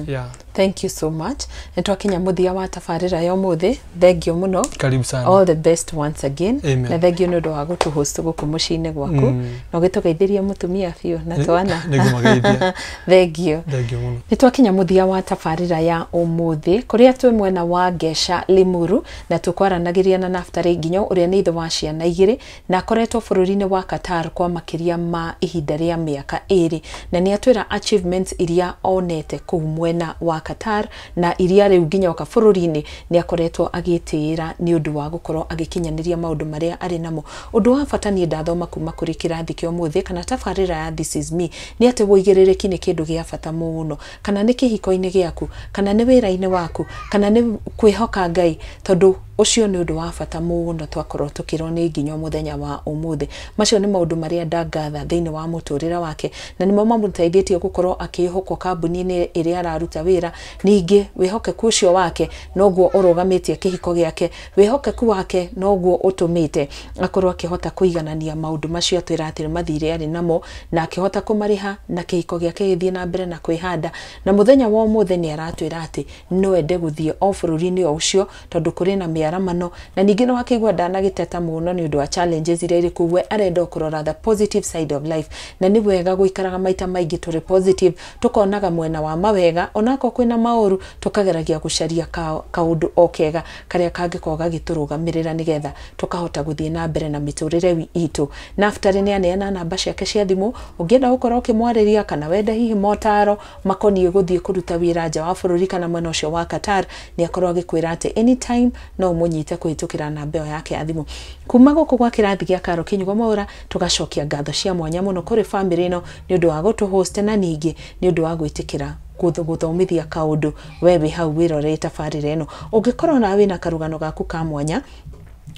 B: Yeah.
A: Thank you so much. Nĩ twakinya mũthia wa tabarĩra ya ũmũthĩ. Thank you mũno.
B: Karibu sana.
A: All the best once again.
B: Amen.
A: Na thank you nĩ ũndũ wa gũtũhost gũkũ mũciĩ-inĩ gwaku. Na ũgĩtũgeithĩria mũtumia biũ na twana.
B: Nĩngũmageithia.
A: Thank you.
B: Thank you mũno.
A: Nĩ twakinya mũthia wa tabarĩra ya ũmũthĩ, kũrĩa twĩ mwena wa Ngeca Limuru, na tũkwaranagĩria na Naftali Nginyo, ũrĩa nĩ ithe wa ciana igĩrĩ na akoretwo bũrũri-inĩ wa Qatar kwa makĩria ma ihinda rĩa mĩaka 2, na nĩ atwĩra achievements iria onete kũu mwena wa Qatar, na iria rĩu nginya oka bũrũri-inĩ nĩ akoretwo agĩtĩĩra nĩ ũndũ wa gũkorwo agĩkinyanĩria maũndũ marĩa arĩ namo. Ũndũ wa bata niĩ ndathoma kuma kũrĩ kĩrathi kĩa ũmũthĩ kana tabarĩra ya This Is Me nĩ atĩ wũigĩrĩrĩki nĩ kĩndũ gĩa bata mũno, kana nĩ kĩhiko-inĩ gĩaku, kana nĩ wĩra-inĩ waku, kana nĩ kwĩhoka Ngai, tondũ ũcio nĩ ũndũ wa bata mũno twakorwo tũkĩrwo nĩ nginya mũthenya wa ũmũthĩ. Macio nĩ maũndũ marĩa ndangatha thĩinĩ wa mũtũrĩre wake, na nĩmo mamũteithĩtie gũkorwo akĩhokwo kambuni-inĩ ĩrĩa araruta wĩra. Ningĩ wĩhokeku ũcio wake noguo ũrũgamĩtie kĩhiko gĩake, wĩhokeku wake noguo ũtũmĩte akorwo akĩhota kũiganania maũndũ macio atwĩra atĩ mathirĩ arĩ namo, na akĩhota kũmarĩha, na kĩhiko gĩake gĩthiĩ na mbere na kwĩhanda. Na mũthenya wa ũmũthĩ nĩ aratwĩra atĩ no ende gũthiĩ o bũrũri-inĩ o ũcio, tondũ kũrĩ na mĩaramano, na ningĩ no akĩigua ndanagĩteta mũno nĩ ũndũ wa challenges iria irĩ kũu. We arenda kũrora the positive side of life, na nĩ wega gũikaraga maita maingĩ tũrĩ positive, tũkonaga mwena wa mawega, onakorwo kwĩna maũru tũkageragia gũcaria kaũndũ o kega karĩa kangĩkorwo gagĩtũrũgamĩrĩra, nĩgetha tũkahota gũthiĩ na mbere na mĩtũrĩre itũ. Naftali nĩ aneana namba ciake cia thimũ, ũngĩenda gũkorwo ũkĩmwarĩria kana wenda hihi motaro makoniĩ gũthiĩ kũruta wĩra nja wa bũrũri kana mwena ũcio wa Qatar, nĩ akorwo agĩkwĩra atĩ anytime no ũmũnyite kũhĩtũkĩra namba ĩyo yake ya thimũ. Kuma gũkũ gwa kĩrathi gĩa Karo Kinyugo Mwaura, tũgacokia ngatho cia mwanya mũno kũrĩ famĩlĩ ĩno nĩ ũndũ wa gũtũhost, na ningĩ nĩ ũndũ wa gwĩtĩkĩra gũthomithia kaũndũ we wĩ hau wĩrorere tabarĩra ĩno. Ũngĩkorwo nawe wĩna karũgano gaku ka mwanya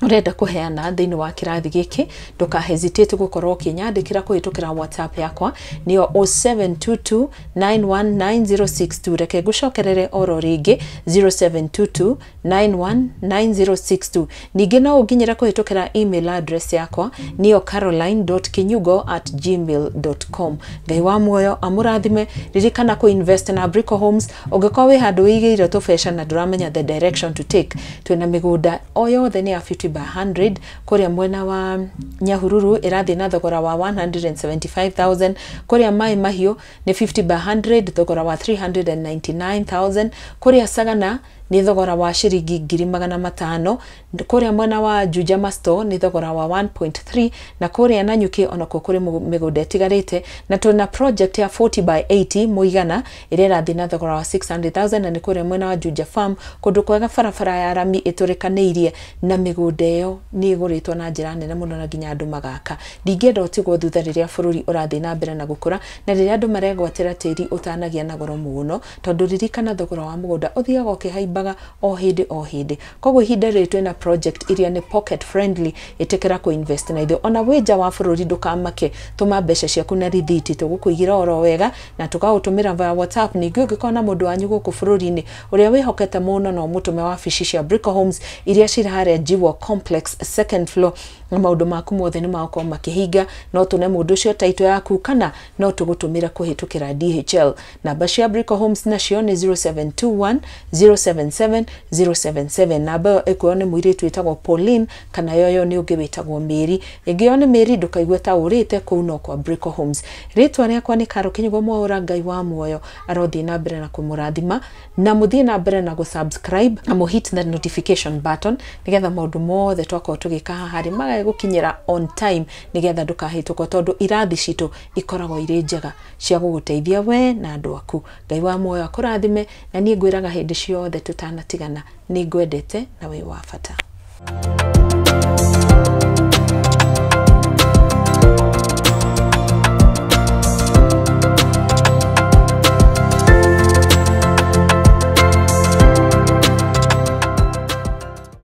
A: ũrenda kũheana thĩinĩ wa kĩrathi gĩkĩ, ndũka hesitate gũkorwo ũkĩnyandĩkĩra kũhĩtũkĩra WhatsApp yakwa, nĩyo 0722 919062. Reke ngũcokerere oro rĩngĩ, 0722 919062. Ningĩ no ũnginyĩre kũhĩtũkĩra email address yakwa, nĩyo caroline.kinyugo@gmail.com. Ngai wa muoyo amũrathime. Ririkana kũ invest na Brico Homes. Ũngĩkorwo wĩ handũ wĩigĩire tũbeca na ndũramenya the direction to take, twĩna mĩgũnda o yothe nĩ ya 50 by 100 kũrĩa mwena wa Nyahururu, ĩrathiĩ na thogora wa 175,000. Kũrĩa Mai Mahiũ nĩ 50 by 100, thogora wa 399,000. Kũrĩa Sagana nĩ thogora wa ciringi 500,000. Kũrĩa mwena wa Juja Masto nĩ thogora wa 1.3, na kũrĩa Nanyuki onakuo kũrĩ mĩgũnda ĩtigarĩte, na twĩna project ya 40 by 80 mũigana ĩrĩa ĩrathiĩ na thogora wa 600,000, na nĩ kũrĩa mwena wa Juja Farm, kũndũ kwega, barabara ya rami ĩtũrĩkanĩirie, na mĩgũnda ĩyo nĩ ĩgũrĩtwo na njĩra nene mũno na nginya andũ magaka. Ndingĩenda ũtigwo thutha rĩrĩa bũrũri ũrathiĩ na mbere na gũkũra, na rĩrĩa andũ maregwatĩra tĩri ũtanagia na goro mũno, tondũ ririkana thogora wa mũgũnda ũthiaga ũkĩhaimbaga o hĩndĩ o hĩndĩ. Koguo ihinda rĩrĩ twĩna project iria nĩ pocket friendly, ĩtĩkĩra kũ invest na ithuĩ. Ona wĩ nja wa bũrũri ndũkamake, tũma mbeca ciaku na rithiti, tũgũkũigĩra oro wega na tũgagũtũmĩra via WhatsApp. Ningĩ ũngĩkorwo na mũndũ wanyu gũkũ bũrũri-inĩ ũrĩa wĩhokete mũno, no ũmũtũme wabici cia Brico Homes iria cirĩ harĩa Jewel Complex second floor, na maũndũ maku mothe nĩ magũkorwo makĩhinga. No tũne mũndũ ũcio taito yaku, kana no tũgũtũmĩra kũhĩtũkĩra DHL. Namba cia Brico Homes nacio nĩ 0721 077 077. Namba ĩyo ĩkuoywo nĩ mũirĩtu wĩtagwo Pauline, kana yoyo nĩ ũngĩ wĩtagwo Mary. Ĩngĩyo nĩ Mary, ndũkaigue ta ũrĩte kũu no kwa Brico Homes. Rĩtwa rĩakwa nĩ Karo Kinyugo Mwaura. Ngai wa muoyo arothiĩ na mbere na kũmũrathima, na mũthiĩ na mbere na gũ-subscribe na mũ hit the notification button, nĩgetha maũndũ mothe twakorwo tũgĩka haha rĩ magagũkinyĩra on time, nĩgetha ndũkahĩtũkwo, tondũ irathi citũ ikoragwo irĩ njega cia gũgũteithia we na andũ aku. Ngai wa muoyo akũrathime, na niĩ ngwĩraga hĩndĩ ciothe tũrĩ Tũtanatigana, nĩ ngwendete na wĩ wa bata.